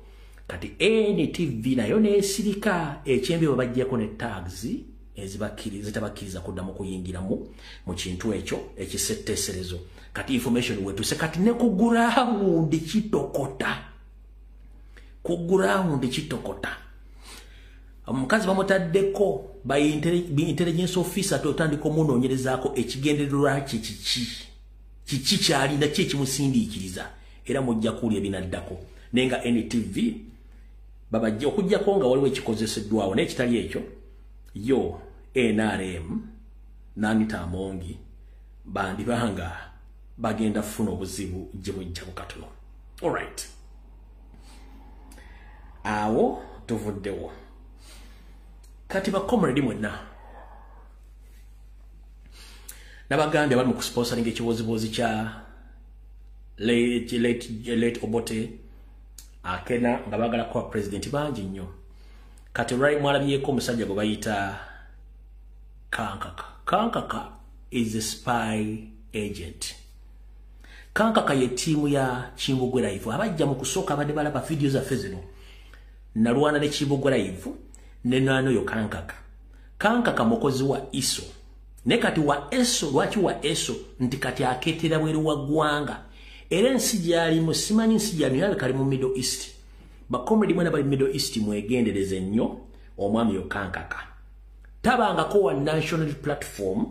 [SPEAKER 1] Kati NTV nayo neesirika ekyembi bwe baggyako ne tags ezitabakkiriza kuddamu kuyingiramu mu kintu ekyo ekisetteeserezo. Kati information wetuse kati ne ku ground kitokota, ku ground kitokota. Omukazi bamutaddeko by intelligence officer totandika omunoonyerezaako ekigendererwa kye kiki, kiki kyalina ki ekimusindiikiriza, era mujja kuwulira ebinaddako. Naye nga NTV babajja okuggyako nga waliwo ekikozeseddwawo naye ekitali ekyo, yo NRM n'Anita Amongi bandibanga bagenda kufuna obuzibu gye bujja bukatono. Alright, awo tuvuddewo. Kati ba comrade mwenna nabagambye abali mu kusponsoringa ekibozibozi kya late Obote, Akena nga baagala kuba president bangi nnyo. Kati right mwalabyeko omusajja gwe bayita Kankaka. Kankaka is a spy agent. Kankaka ye ttiimu ya Kimbugwe Live. Abajja mu kusooka abadde balaba vidiyo zaffe zino. Nalwana ne Kimbugwe Live ne nanoyo Kankaka. Kankaka mukozi wa ISO. Ne kati wa ESO, lwaki wa ESO nti kati aketera bweru wa ggwanga. Era ensi gy'alimu simanyi nsi gy'alimu kali mu Middle East. Bakomedi mwena bali Middle East mwegendereze nnyo omwami yo Kankaka. Tabangako wa National Platform,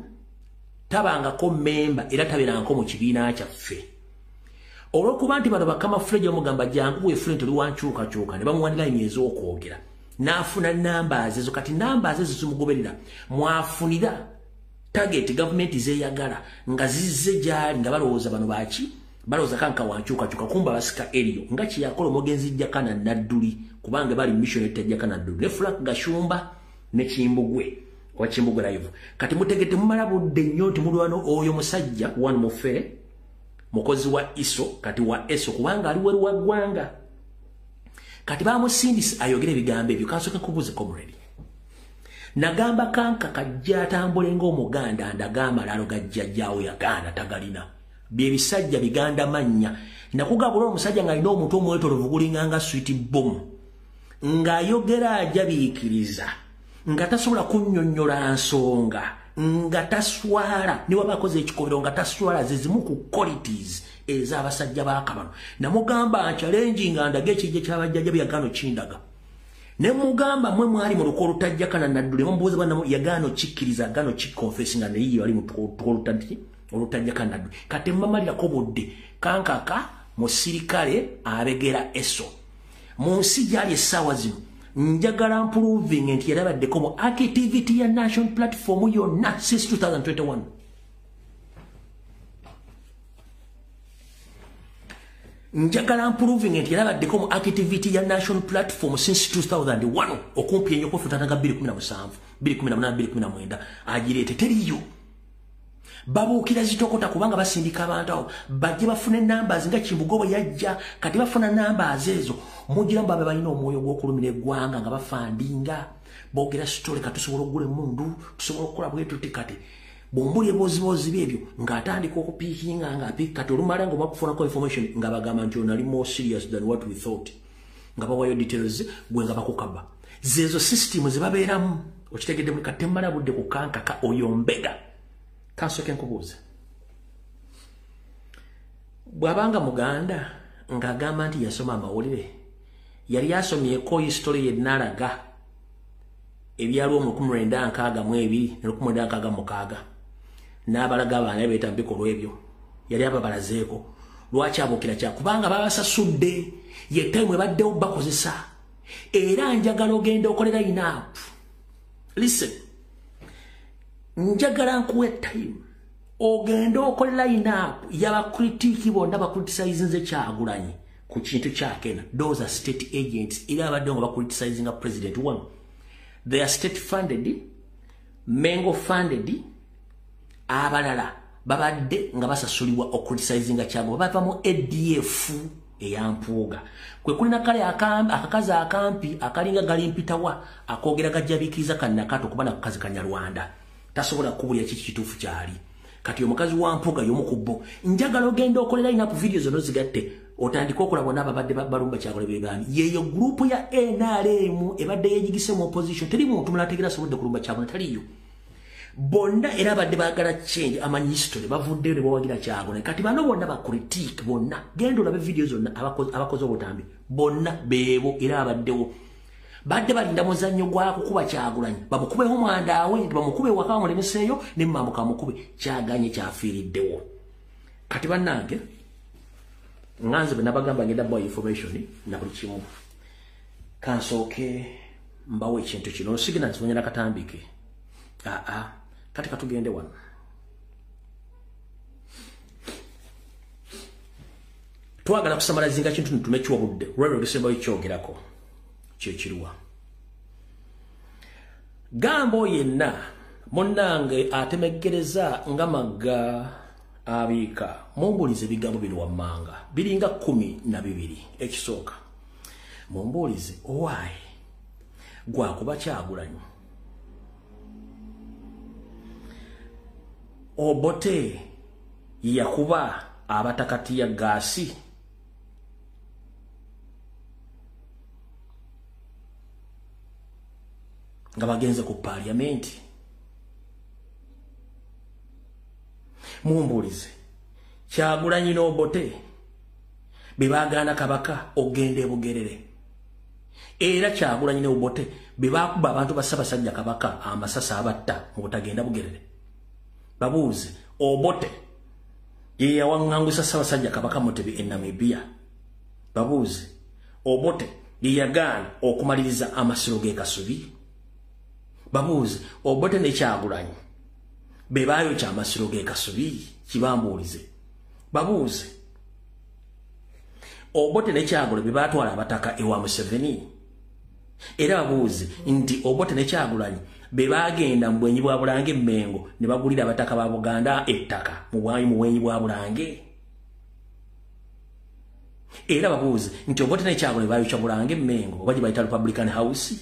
[SPEAKER 1] tabangako memba era tabeerangako mu kibiina kyaffe. Olw'okuba nti bano bakama Fred bamugamba jangu weefune toli wankyukakyuka ne bamuwanira emyezi okwogera. N'afuna numbers ezo kati numbers ezo zimugoberera mwafunira target government zeeyagala nga zizze gy'ali nga balowooza bano baaki balowooza Kanka wankyukakyuka kumba basika eriyo nga kye yakola omugenzi Jakana Nadduli kubanga bali mission ya Jakana Nadduli ne Frank Gashumba ne Kimbugwe owa Kimbugwe Live. Kati mutegete mumala budde nnyo nti mulwana oyo musajja one mufere mukozi wa ISO kati wa ESO kubanga ali weru wa ggwanga. Kati bamusindise ayogere ebigambo ebyo. Kansooke nkubuuze comrade. Nagamba Kanka kajja atambule ng'omuganda ndaga amalalo ga jjajjaawo yagaana tagalina. Bye bisajja biganda mannya. Nakugabula omusajja ng'alina omutwe omwetoolovu gulinga nga sweet bomb. Ng'ayogera ajabiikiriza. Nga tasobola kunnyonnyola nsonga. Nga taswala. Ne waba akoze ekikobero nga taswala ze zimu ku qualities ez'abasajja ba Kabano. Namugamba challenge nga ndaga ekijja ky'abajjajja byagaano kindaga. Ne mugamba mwe mwali mu luko olutajjakana Nadduli mumbuuza bana yagaano kikkiriza gaano kiconfess nga naye yali mu luko olutajjakana Nadduli. Kati mmamalirako budde Kankaka musirikale abegera ESO. Mu nsi gy'ali essaawa zino njagala mproving nti yalabaddeko mu activity ya National Platform yonna since 2021. Njagala mproving nti yalabaddeko mu activity ya National Platform since 2001 okumpi ennyo kufutana 2017, 2018, 2019 agireete teriyo. Babuukira zitokota kubanga basindika abantu awo bajje bafune numbers nga Kimbugwe bwe yajja. Kati bafuna numbers ezo mugira mbabe balina omwoyo gw'okulumira eggwanga nga bafandinga boogera story kati tusobola okugula emmundu tusobola okukola bwe tuti. Kati bw'ombuli eboozibozi byebyo ng'atandika okupiikinga ng'apiika kati olumala nga omakufunako information nga bagamba nti ono ali more serious than what we thought nga bawayo details gwe nga bakukaba. Zeezo system ze babeeramu okitegedde muli. Kati temmala budde ku Kankaka oyo mbega. Kansooke nkubuuze. Bw'abanga Muganda ng'agamba nti yasoma amawulire yali asomyeko history ye nalaga ebyaliwo mu 1962 ne 1966 n'abalaga abaana beeta mu bikolwa ebyo yali ababalazeeko. Lwaki abuukira kya kubanga babasasudde ye time ebaddewo bakozesa. Era njagala ogenda okolera line-up. Listen, njagala nkuwe time ogende okole line-up y'abakritiiki bonna bacriticinze Kyagulanyi ku kintu kyakena. Those are state agents era abadde nga bacriticinga president. One, they are state funded, Mengo funded, abalala babadde nga basasulibwa okucriticizinga Kyagulanyi bava mu ADF eyampuuga. Kwe kulina kale akakazi akampi akalinga galimpitawa akoogera gajjabiikiriza kannakato kuba nakakazi Kanyarwanda tasobola kubulya kiki kituufu kyali. Kati omukazi wa Mpuuga y'omu ku bo. Njagala ogenda okolera line-up video zonna zigatte otandike okola bonna ababadde balumba Kyagulanyi be baani. Yeeyo gurupu ya NRM ebadde yeegigise mu opposition. Teri muntu mulala ategeera asobodde kulumba Kyagulanyi taliiyo. Bonna era abadde baagala change amanyi history bavuddeyo ne bawagira Kyagulanyi. Kati bano bonna ba critique bonna genda olabe video zonna abakoze obutambi bonna beebo era abaddewo. Badde balinda muzannyo gwa kukuba Kyagulanyi bamukubeho mwandaawe nti bamukube waka bamulemeseeyo ne mmambuka bamukube kyaganye kyafiiriddewo. Kati bannange nganze bwe nabagamba ngenda bawa information na buli kimu. Kansooke mbawe ekintu kino sigenda nzifunya nakatambike. Kati katugende wano. Twagala kusamalazinga kintu ntume kiwa budde lwalwo olusembayo kyogerako kyekiruwa. Gambo yenna munnange atemeggereza nga magga Abiika, mumbuulize ebigambo bino wammanga biringa 12. Ekisooka, mumbuulize owaayi gwakuba Kyagulanyi Obote yakuba abatakatiya gaasi nga bagenze ku parliament. Mumbuulize Kyagulanyi n'Obote be baagaana Kabaka ogenda e Bugerere, era Kyagulanyi ne Obote be baakuba abantu ba Ssaabasajja Kabaka amasasi abatta mu butagenda Bugerere. Babuuze Obote ye yawaŋŋangusa Ssaabasajja Kabaka Mutebi e Namibia. Babuuze Obote ye yagaana okumaliriza amasiro g'e Kasubi. Babuuze Obote ne Kyagulanyi be baayokya amasiro g'e Kasubi. Kibambuulize. Babuuze Obote ne Kyagulanyi be baatwala abataka ewa Museveni. Era babuuze nti Obote ne Kyagulanyi be baagenda mu bwenyi bwa Bulange Mmengo ne bagulira abataka ba Buganda ettaka mu bwenyi bwa Bulange. Era babuuze nti Obote ne Kyagulanyi baayokya Bulange Mmengo oba gye bayita Republican House.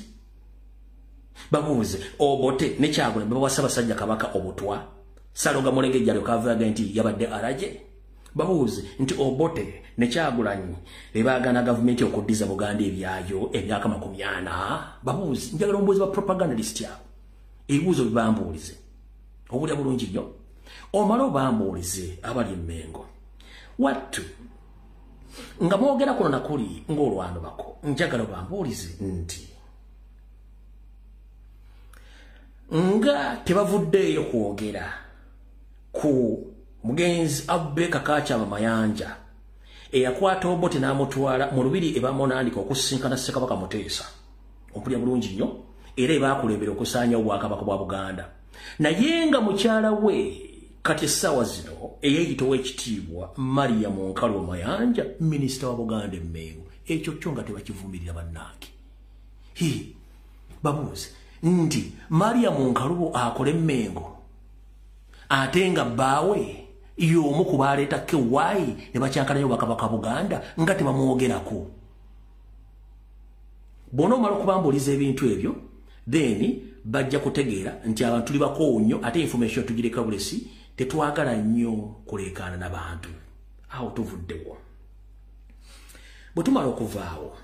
[SPEAKER 1] Babuuze Obote ne Kyagulanyi bawa Ssaabasajja Kabaka obutwa Ssalonga Mulenge jalyoka avaaga nti yabadde alaje. Babuuze nti Obote ne Kyagulanyi be baagaana gavumenti okuddiza Buganda ebyayo emyaka 40. Babuuze, njagala ombuuzi ba propagandist abo ebibuuzo bibambuulize obulya bulungi nnyo. Omale obambuulize abali Mmengo wattu nga mwogera kuno nakuli ng'olwano bako, njagala obambuulize nti nga tebavuddeeyo kwogera ku mugenzi Abubakar Kakyama Mayanja eyakwata Obote n'amutwala mu lubiri e Bamonandika okusisinkana Ssekabaka Muteesa, ompulira bulungi nnyo, era ebaakulembera okusaanyawo obwakabaka bwa Buganda. Naye nga mukyala we kati essaawa zino eyeeyita ow'ekitiibwa Mariam Nkalubo Mayanja, minisita wa Buganda e Mmengo, ekyo kyo nga tebakivumirira bannange. Babuuze nti Mariam Nkalubo akole Mmengo ate nga bbaawe y'omu ku baaleeta KY ne bakyankalanya obwakabaka Buganda nga tebamwogerako. Bw'onoomala okubambuuliza ebintu ebyo, then bajja kutegeera nti abantu tuli bakoowu nnyo, ate information tugireka bulesi, tetwagala nnyo kuleekaana n'abantu. Awo tuvuddewo. Bwe tumala okuvaawo,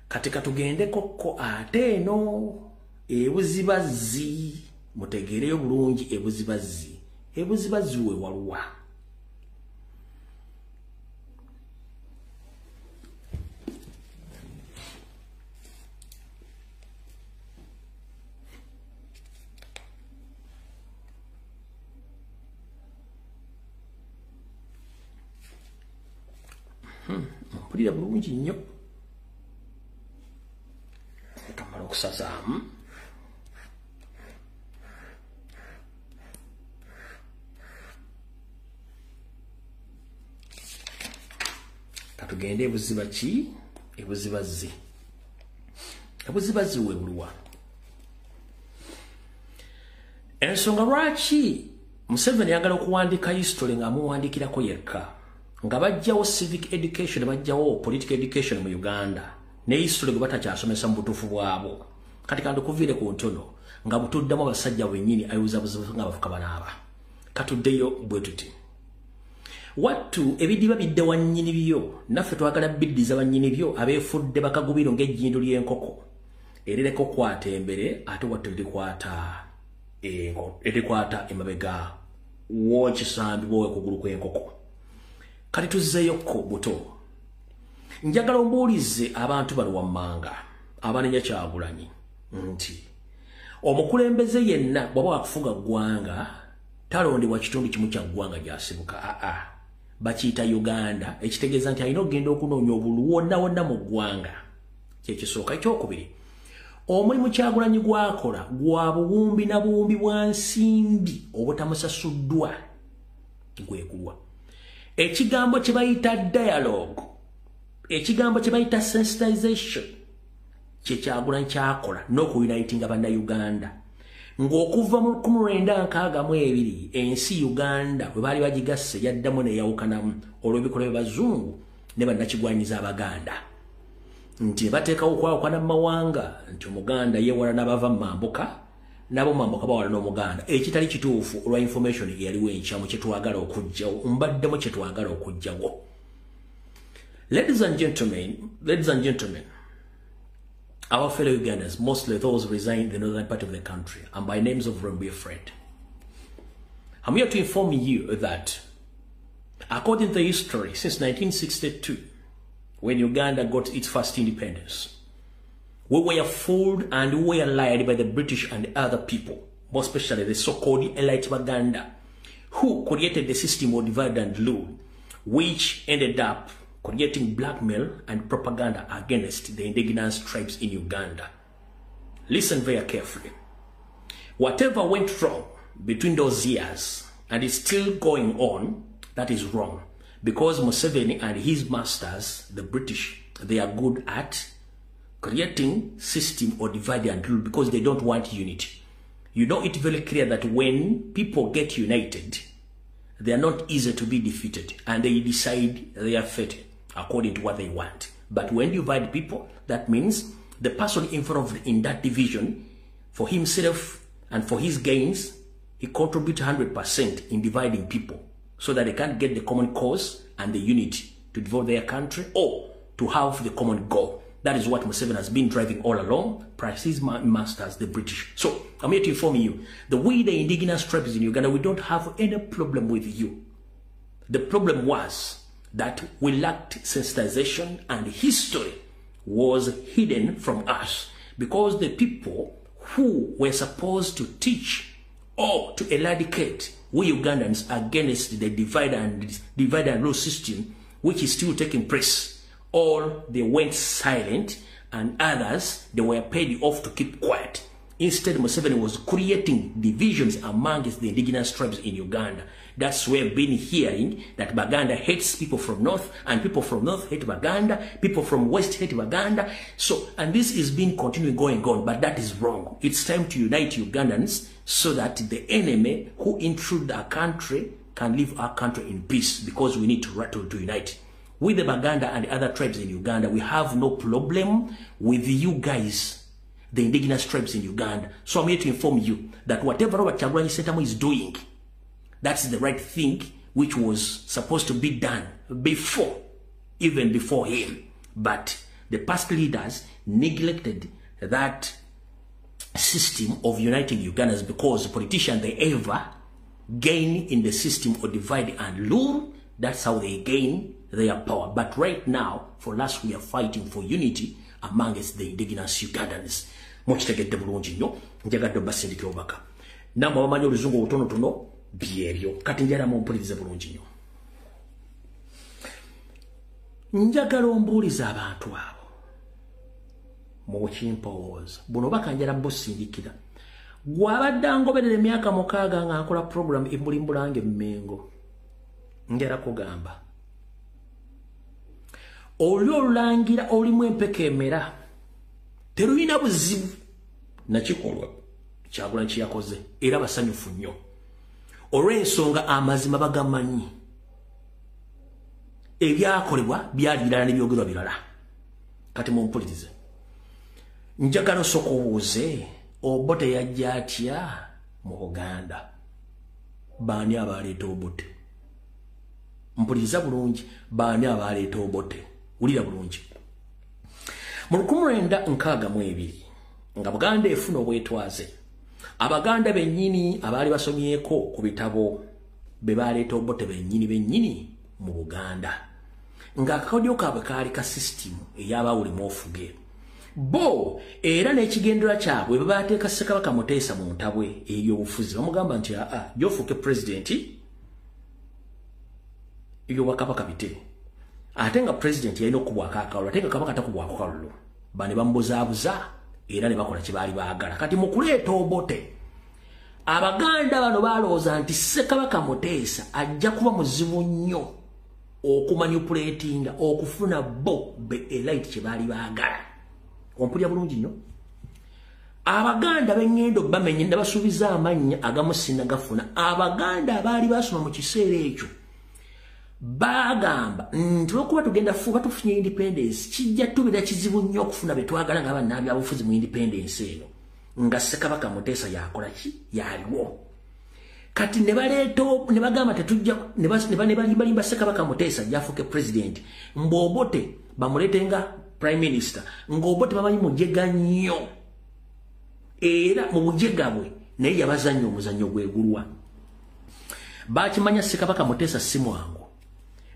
[SPEAKER 1] kati katugendekokko ate eno ebuzibazzi, mutegeereyo bulungi ebuzibazzi. Ebuzibazzi we waluwa. Mpulira bulungi nnyo. Kamala okusazaamu. Katugende ebuziba ki? Ebuzibazzi. Ebuzibazzi we buluwa. Ensonga lwaki Museveni ayagala okuwandiika history ng'amuwandiikirako yekka, nga bajjawo civic education, bajjawo political education mu Uganda, ne history gwe batakyasomesa mu butuufu bwabwo. Kati kandukuviire ku ntono nga butuddamu abasajja bennyini ayoza nga bafuka banaaba. Katuddeyo bwe tuti. Wattu ebidiba bidde wannyini byo, naffe twagala biddiza bannyini byo abeefudde bakagubiro ng'ejjindu ly'enkoko erireka okukwata embere, ate wattu erikwata emabega w'ekisambi bw'okugulu kw'enkoko. Kati tuzzeeyokko buto. Njagala ombuulize abantu bano wammanga abanenya Kyagulanyi nti omukulembeze yenna bw'aba wakufuga ggwanga talondebwa kitundu kimu kya ggwanga gy'asibuka. Aa, bakiyita Uganda, ekitegeeza nti alina okugenda okunoonya obululu wonna wonna mu ggwanga. Kyekisooka. Ekyokubiri, omulimu Kyagulanyi gw'akola gwa buwumbi na buwumbi bwa nsimbi obutamusasuddwa gwe gulwa. Ekigambo kye bayita dialogue, ekigambo kye bayita sensitization, kye Kyagulanyi kyakola n'okuyunitinga Bannayuganda. Ng'okuva mu 1962 ensi Uganda bwe baali bagigasse yaddamu neyawukanamu olw'ebikolwa by'abazungu ne bannakigwanyiza Abaganda. Nti bateekawo okwawukana mu mawanga nti Omuganda yeewala n'abava mu mambuka n'abo mambuka bawala n'Omuganda, ekitali kituufu olwa information eyaliwo enkyamu kye twagala okuggyawo, mbaddemu kye twagala okuggyawo. Ladies and gentlemen, our fellow Ugandans, mostly those residing in the northern part of the country, and by names of Rumbi Fred, I'm here to inform you that, according to the history, since 1962, when Uganda got its first independence, we were fooled and we were lied by the British and other people, more especially the so-called elite Baganda, who created the system of divide and rule, which ended up creating blackmail and propaganda against the indigenous tribes in Uganda. Listen very carefully. Whatever went wrong between those years, and is still going on, that is wrong. Because Museveni and his masters, the British, they are good at creating system or divide and rule because they don't want unity. You know it very clear that when people get united, they are not easy to be defeated and they decide their fate according to what they want. But when you divide people, that means the person involved in that division, for himself and for his gains, he contributes 100% in dividing people so that they can't get the common cause and the unity to develop their country or to have the common goal. That is what Museveni has been driving all along, plus his masters, the British. So, I'm here to inform you, the way the indigenous tribes in Uganda, we don't have any problem with you. The problem was that we lacked sensitization and history was hidden from us because the people who were supposed to teach or to eradicate we Ugandans against the divide and rule system, which is still taking place, all they went silent, and others, they were paid off to keep quiet. Instead, Museveni was creating divisions amongst the indigenous tribes in Uganda. That's where we've been hearing that Baganda hates people from North, and people from North hate Baganda, people from West hate Baganda. So, and this has been continuing going on, but that is wrong. It's time to unite Ugandans so that the enemy who intrude our country can leave our country in peace, because we need to unite. With the Baganda and other tribes in Uganda, we have no problem with you guys, the indigenous tribes in Uganda. So I'm here to inform you that whatever Robert Kyagulanyi Ssentamu is doing, that's the right thing which was supposed to be done before, even before him. But the past leaders neglected that system of uniting Ugandans because the politicians, they ever gain in the system of divide and rule. That's how they gain their power. But right now, for us, we are fighting for unity amongst the indigenous Ugandans. Mukitegedde bulungi nnyo, njagadde obasindikira obubaka. Nammwe abamanyi oluzungu obutonotono byebyo. Kati njagala mumpulirize bulungi nnyo. Njagala ombuulize abantu abo. Mukimpowooza. Buno obubaka njagala busindikira. Gw'abadde angoberera emyaka 6 nga nkola program embulimbulange Mmengo. Njagala kugamba. Oli olulangira olimu empeke emera terulina buzibu nakikolwa Kyagulanyi kye yakoze, era basanyufu nnyo olw'ensonga amazima bagamanyi, ebyakolebwa byali birala n'ebyogerwa birala. Kati mumpulirize, njagala osooka obuuze Obote yajja atya mu Buganda? Baani abaleeta Obote? Mpuliriza bulungi, baani abaleeta Obote? Wulira bulungi. Mu 1962 nga Buganda efuna obwetwaze, Abaganda bennyini abaali basomyeko ku bitabo be baleeta Obote bennyini bennyini mu Buganda, nga akakodyo kaabwe kaali ka system ey'abawulimu ofuge bo, era n'ekigendera kyabwe bwe baateeka Ssekabaka Muteesa mu ntabwe ey'obufuzi, bamugamba nti aa, gy'ofuuke pulezidenti ebyobwakabaka bite, ate nga pulezidenti yalina okukubwako akalulu, ate nga kabaka takubwako kalulu. Bane bamubuzaabuza era ne bakola kye baali baagala. Kati mu kuleeta Obote, Abaganda bano balowooza nti Ssekabaka Muteesa ajja kuba muzibu nnyo okumanipulatinga okufuna bo be elite kye baali baagala. Ompulira bulungi nnyo. Abaganda b'engendo bamenye ndabasuubiza amannya agamu sinnagafuna. Abaganda abaali basoma mu kiseera ekyo bagamba nti olwokuba tugenda fuba tufunye independence, kijja tubeera kizibu nnyo okufuna be twagala nga bannabyabufuzi mu independence eno, nga Ssekabaka Muteesa yakola ki? Yaliwo. Kati ne baleeta ne bagamba tetujja ne balimba Ssekabaka Muteesa ajja afuuke president, mbu Obote bamuleete nga prime minister, ng'Obote bamanyi mujega nnyo, era mu bujega bwe naye yabazannya omuzannyo gwegulwa. Bakimanya Ssekabaka Muteesa si mwangu,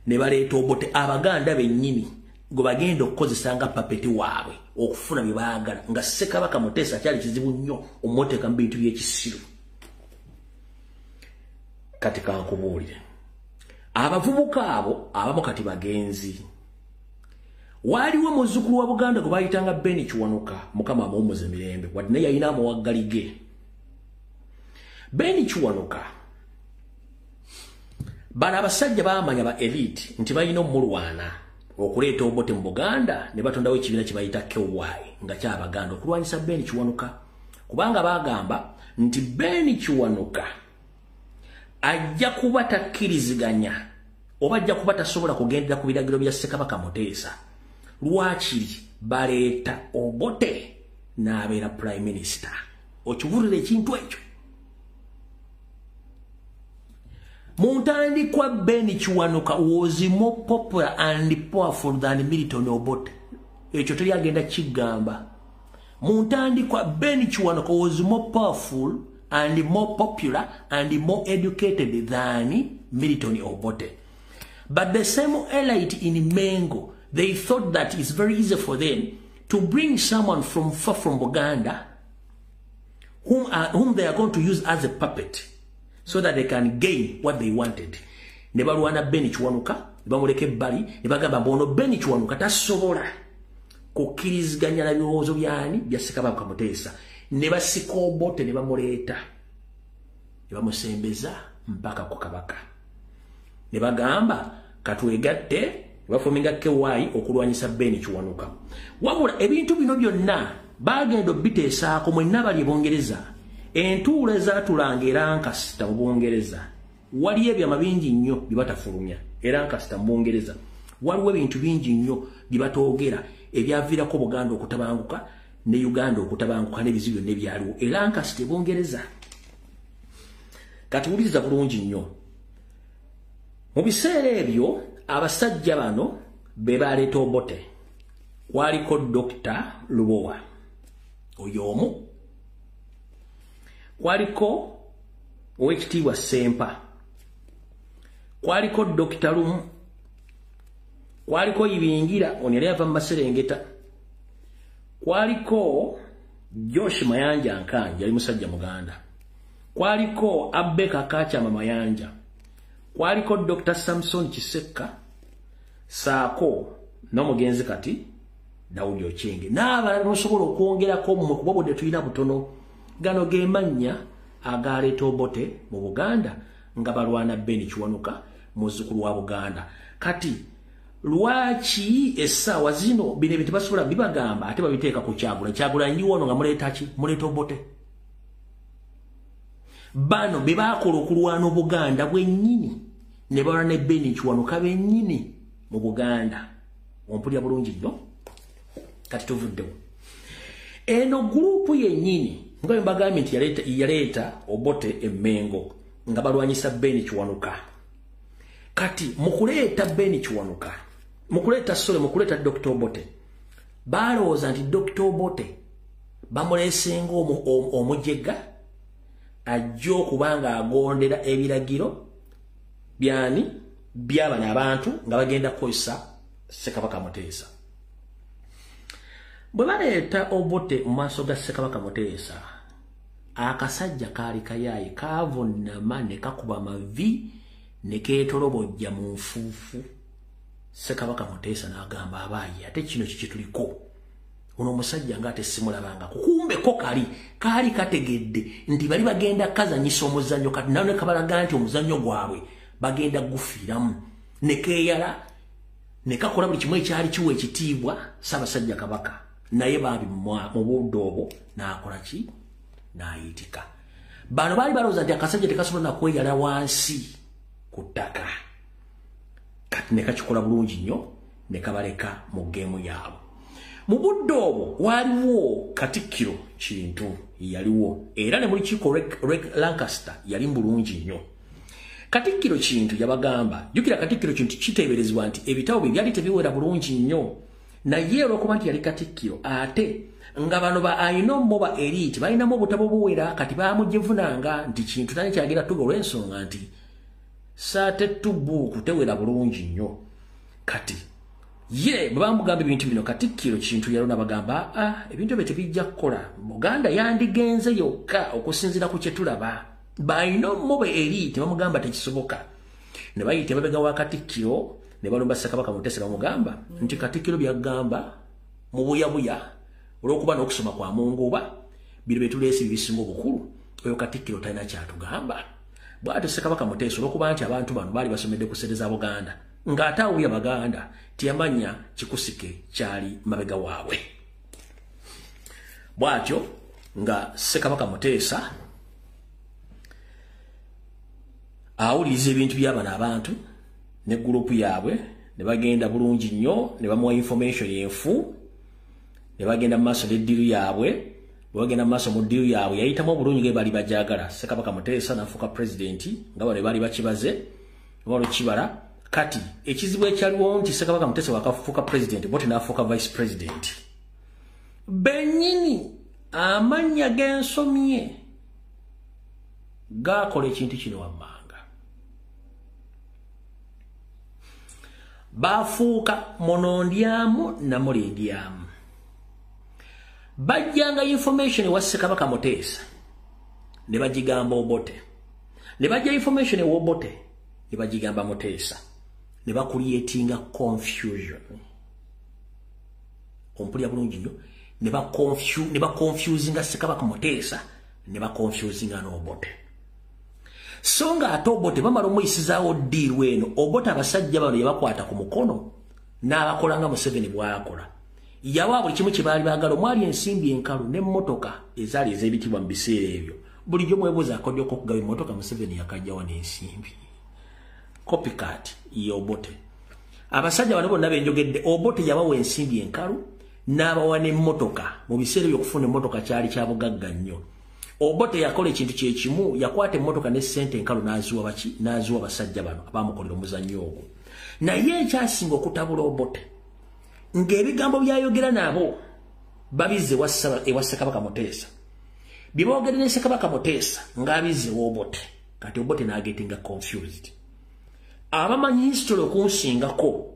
[SPEAKER 1] ne baleeta Obote, Abaganda bennyini gwe bagenda okukozesa nga puppet waabwe okufuna bye baagala, nga Ssekabaka Muteesa akyali kizibu nnyo omuteeka mu bintu by'ekisiru. Kati kankubuulire, abavubuka abo abamu kati bagenzi. Waaliwo muzzukulu wa Buganda gwe bayitanga Ben Kiwanuka, Mukama amuwummuze mirembe, wadde naye yalina amawaggali ge. Ben Kiwanuka, bano abasajja baamanya ba elite nti balina omulwana okuleeta Obote mu Buganda, ne batondawo ekibiina kye bayita KY nga kyabaganda okulwanyisa Ben Kiwanuka, kubanga baagamba nti Ben Kiwanuka ajja kuba takkiriziganya oba ajja kuba tasobola kugendera ku biragiro bya Ssekabaka Muteesa. Lwakiri baleeta Obote n'abeera prime minister. Okiwulira ekintu ekyo? Mu ntandikwa Ben Kiwanuka was more popular and powerful than Milton Obote. Ekyo teri agenda kigamba. Mu ntandikwa Ben Kiwanuka was more powerful and more popular and more educated than Milton Obote. But the same elite in Mengo, they thought that it's very easy for them to bring someone from far from Buganda whom they are going to use as a puppet so that they can gain what they wanted. Ne balwana Ben Kiwanuka, ne bamuleka ebbali, ne bagamba mbu ono Ben Kiwanuka tasobola kukkiriziganya na birowoozo byani bya Ssekabaka Muteesa. Ne basika Obote ne bamuleeta, ne bamusembeza mpaka ku kabaka. Ne bagamba katwegatte, ne baforminga KY okulwanyisa Ben Kiwanuka. Wabula ebintu bino byonna bagenda obiteesaako mwenna bali e Bungereza. Entuula ezaatulanga e Lancaster mu Bungereza, waliyo ebyama bingi nnyo bye batafulumya. E Lancaster mu Bungereza waliwo ebintu bingi nnyo bye batoogera ebyaviirako Buganda okutabanguka ne Uganda okutabanguka n'ebizibu byonna ebyaliwo e Lancaster e Bungereza. Kati wuliriza bulungi nnyo. Mu biseera ebyo abasajja bano be baleeta Obote. Kwaliko Dr. Lubowa oyo omu, kwaliko Oweekitiibwa Ssempa, kwaliko Dr. Lumu, kwaliko Ibingira ono yali ava mu Maserengeta, kwaliko Josh Mayanja Nkangi yali musajja Muganda, kwaliko Abeka Kakyama Mayanja, kwaliko Dr. Samson Kisekka saako n'omugenzi kati Daudi Ochenge n'abalala bosobola okwongerako mmwe kuba budde tulina butono. Gano ge mannya agaleeta Obote mu Buganda nga balwana Ben Kiwanuka muzzukulu wa Buganda. Kati lwaki essaawa zino bino ebintu basobola bibagamba ate babiteeka ku Kyagulanyi? Kyagulanyi wano nga muleeta ki? Muleeta Obote. Bano be baakola okulwana Obuganda bwennyini ne balwana ne Ben Kiwanuka bennyini mu Buganda. Ompulira bulungi nnyo? Kati tuvuddewo. Eno group yennyini nga bwe mbagambye nti yaleeta Obote e Mengo nga balwanyisa Ben Kiwanuka. Kati mu kuleeta Ben Kiwanuka, mu kuleeta Sole, mu kuleeta Dr. Obote, balowooza nti Dr. Obote bamuleesenga omujega ajja okuba nga agondera ebiragiro byani byabano abantu nga bagenda kukozesa Ssekabaka Muteesa. Bwe baleeta Obote mu maaso ga Ssekabaka Muteesa, akasajja kaali kayaayi kavunnama ne kakuba mavi ne keetolobojja mu nfuufu. Ssekabaka Muteesa n'agamba, abaayi ate kino kiki tuliko? Ono omusajja ng'ate simulabanga. Kumbe ko kaali kategedde nti bali bagenda kazanyisa omuzannyo, kati nayo ne kabalaga nti omuzannyo gwabwe bagenda gufiiramu. Ne keeyala ne kakola buli kimu ekyali kiwa ekitiibwa Ssaabasajja Kabaka. Naye bambi mu budde obwo n'akola ki? N'ayitika. Bano baali balowooza nti akasajja tekasobola nakweyala wansi ku ttaka. Kati ne kakikola bulungi nnyo ne kabaleka mu geemu yaabwe. Mu budde obwo waliwo Katikkiro Kintu yaliwo, era ne mu lukiiko Lancaster yali bulungi nnyo. Katikkiro Kintu yabagamba, jjukira Katikkiro Kintu kiteeberezebwa nti ebitabo bye byali tebiwera bulungi nnyo, naye olw'okuba nti yali Katikkiro ate nga bano ba ayina ba elite balinamu obutabo buwera, kati baamugivunanga nti Kintu tali kyagenda tuga olw'ensonga nti saate tubuuku tewera bulungi nnyo. Kati ye bwe bamugamba ebintu bino, Katikkiro Kintu yalona bagamba ebintu ebyo tebijja kukola, Buganda yandigenze yokka okusinziira ku kye tulaba. Balina omuba elite bamugamba tekisoboka. Ne bayita emabega wa Katikkiro ne balumba Ssekabaka Mutesa, bamugamba nti Katikkiro byagamba mu buyabuya olw'okuba n'okusoma kwa munguba bino bye tuleese bisinga obukulu, oyo Katikkiro talina kyatugamba. Bw'atyo Ssekabaka Mutesa olw'okuba nti abantu bano baali basomedde ku ssente za Buganda ng'ate awuya Baganda, teyamanya kikusike kyali mabega waabwe. Bw'atyo nga Ssekabaka Mutesa awuliriza ebintu by'abano abantu ne gurupu yaabwe, ne bagenda bulungi nnyo ne bamuwa information enfu, ne bagenda mu maaso n'eddiru yaabwe. Bwe bagenda mu maaso mu ddiru yaabwe yayitamu obulungi nga baali bajagala. Ssekabaka Mutesa n'afuuka pulezidenti nga bano baali bakibaze oba olukibala. Kati ekizibu ekyaliwo nti Ssekabaka Mutesa wakafuuka pulezidenti, Obote n'afuuka vice president. Bennyini amannya g'ensomye gaakola ekintu kino wammanga. Bafuuka munondyamu namulindyamu. Bajjanga information ewa Ssekabaka Mutesa ne bagigamba Obote, ne bajja information ewa Obote ne bagigamba Mutesa, ne bakuliyetinga confusion. Ompulira bulungi nnyo, ne baconfusinga Ssekabaka Mutesa ne baconfusinga n'Obote. So nga ate Obote bamala omuyisizaawo ddiiru eno, Obote abasajja bano yabakwata ku mukono n'abakola nga Museveni bw'akola. Yawa buli kimu kye baali baagala, omwali ensimbi enkalu n'emmotoka ezaali ez'ebitiibwa mu biseera ebyo. Bulijjo mwebuuza akodyo k'okugaba emmotoka Museveni yakajjawa n'ensimbi. Copycat ye Obote. Abasajja bano bonna benjogedde, Obote yabawa ensimbi enkalu n'abawa n'emmotoka. Mu biseera ebyo okufuna emmotoka kyali kya bugagga nnyo. Obote yakola ekintu kye kimu, yakwata emmotoka ne ssente enkalu n'aziwa baki? N'aziwa basajja bano abamukolera omuzannyo ogwo. Naye ekyasinga okutabula Obote, ng'ebigambo by'ayogera nabo babizze ewa Ssekabaka Mutesa, bye boogera ne Ssekabaka Mutesa ng'abizze wa Obote. Kati Obote n'agetinga confused. Abamanyi history okunsingako,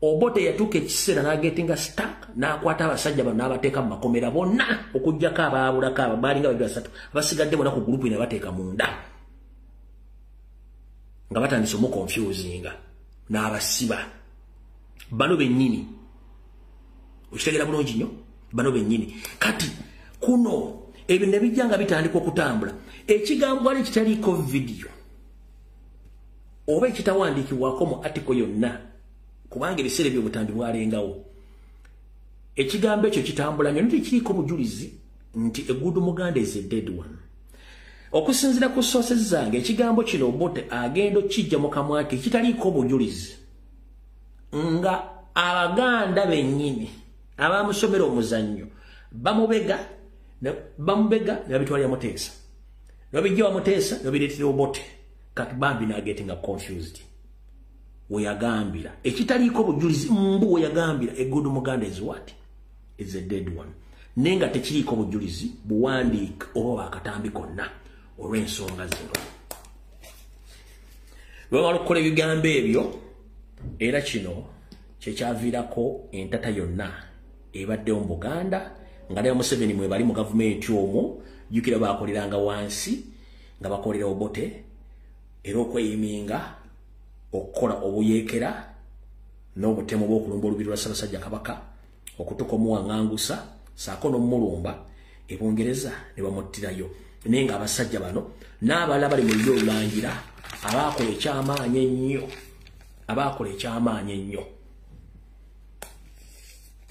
[SPEAKER 1] Obote yatuuka ekiseera n'agetinga stuck, n'akwata abasajja bano n'abateeka mu makomera bonna okuggyako abaabulako abo baalinga babiri basatu, abasigadde bonna ku gurupu ne bateeka munda nga batandise omuconfusinga n'abasiba bano bennyini. Okitegeera bulungi nnyo, bano bennyini. Kati kuno ebyo ne bijja nga bitandika okutambula. Ekigambo wali ekitaliiko vidiyo oba ekitawandiikibwako mu article yonna, kubanga ebiseera ebyo obutambi bwalengawo, ekigambo ekyo kitambula nnyo nti kiriko bujulizi nti a good Muganda is a dead one. Okusinziira ku sources zange, ekigambo kino Obote agenda okijja mu kamwa ke kitaliiko bujulizi, nga Abaganda bennyini abamusomera omuzannyo bamubega ne babitwalira Mutesa, ne babijja wa Mutesa ne babireetera Obote. Kati bambi n'agetinga confused. Weyagambira ekitaliiko bujulizi mbu weyagambira a good Muganda is what? Is a dead one. Naye nga tekiriiko bujulizi buwandiike oba bakatambi konna olw'ensonga zino. Bwe bamala okukola ebigambo ebyo, era kino kyekyaviirako entata yonna ebaddewo mu Buganda, nga ne Museveni mwe bali mu gavumenti omwo. Jjukira baakoleranga wansi nga bakolera Obote, era okweyiminga okukola obuyeekera n'obutemu bw'okulumba olubiri lwa Ssaabasajja Kabaka okutuuka omuwaŋŋangusa ssaako n'omulumba e Bungereza ne bamuttirayo. Naye ng'abasajja bano n'abalala bali mu lulyo olulangira abaakola ekyamaanyi ennyo,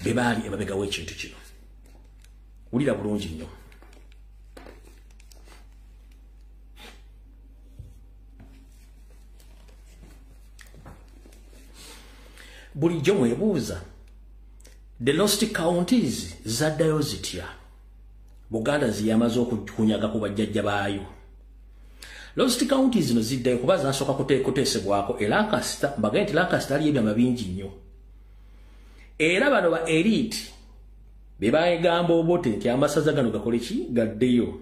[SPEAKER 1] be baali emabega w'ekintu kino. Wulira bulungi nnyo. Bulijjo mwebuuza the lost counties zaddayo zitya? Buganda ziyamaze okukunyaga ku bajjajja baayo. Lost counties zino ziddayo kuba zasooka kuteesebwako e Lancaster. Mbagambye nti Lancaster aliyo ebyama bingi nnyo. Era bano ba elite be baagamba Obote nti amasaza gano gakole ki? Gaddeyo.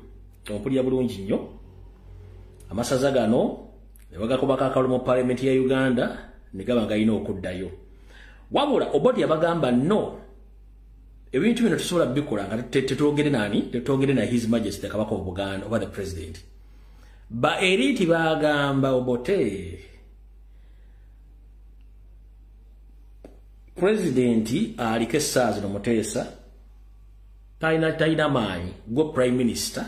[SPEAKER 1] Ompulira bulungi nnyo. Amasaza gano ne bagakubako akalulu mu parliament ya Uganda ne gaba galina okuddayo. Wabula Obote yabagamba no, ebintu bino tusobola bikola nga tetwogere nani? Tetwogere na His Majesty Kabaka of Buganda oba the president. Ba elite bagamba Obote, president aliko essaawa zino Muteesa talina maanyi, gwe prime minister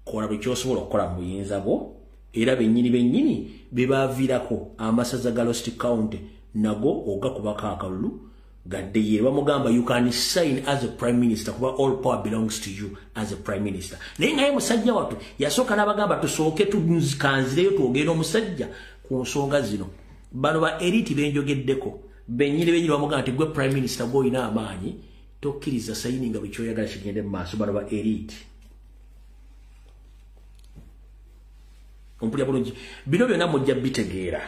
[SPEAKER 1] kola buli ky'osobola okukola mu buyinza bwo. Era bennyini bennyini be baaviirako amasaza ga Lost County nago ogakubako akalulu gaddeyo. Bamugamba you can sign as a prime minister kuba all power belongs to you as a prime minister. Naye nga ye musajja wattu yasooka n'abagamba tusooke tukanzireyo twogere n'omusajja ku nsonga zino. Bano ba elite benjogeddeko bennyini bennyini bamugamba nti gwe prime minister gw'olina amaanyi, tokkiriza sayininga buli ky'oyagala kigende mu maaso. Bano ba elite. Ompulira bulungi? Bino byonna mujja bitegeera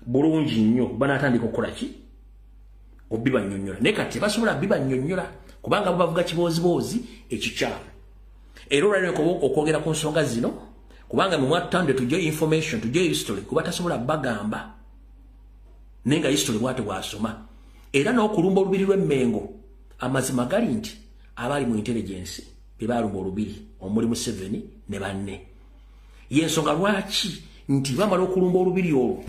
[SPEAKER 1] bulungi nnyo. Banaatandika okukola ki? Obibannyonnyola. Naye kati basobola bibannyonnyola kubanga bo bavuga kibooziboozi ekikyamu. Era olwaleero okwogera ku nsonga zino kubanga mwe mwatutandde tujje information, tujje history, kuba tasobola bagamba naye nga history bw'atyo bw'asoma. Era n'okulumba olubiri lw'Emmengo, amazima gali nti abaali mu intelligence be baalumba olubiri omuli Museveni ne banne. Yensonga lwaki nti bamala okulumba olubiri olwo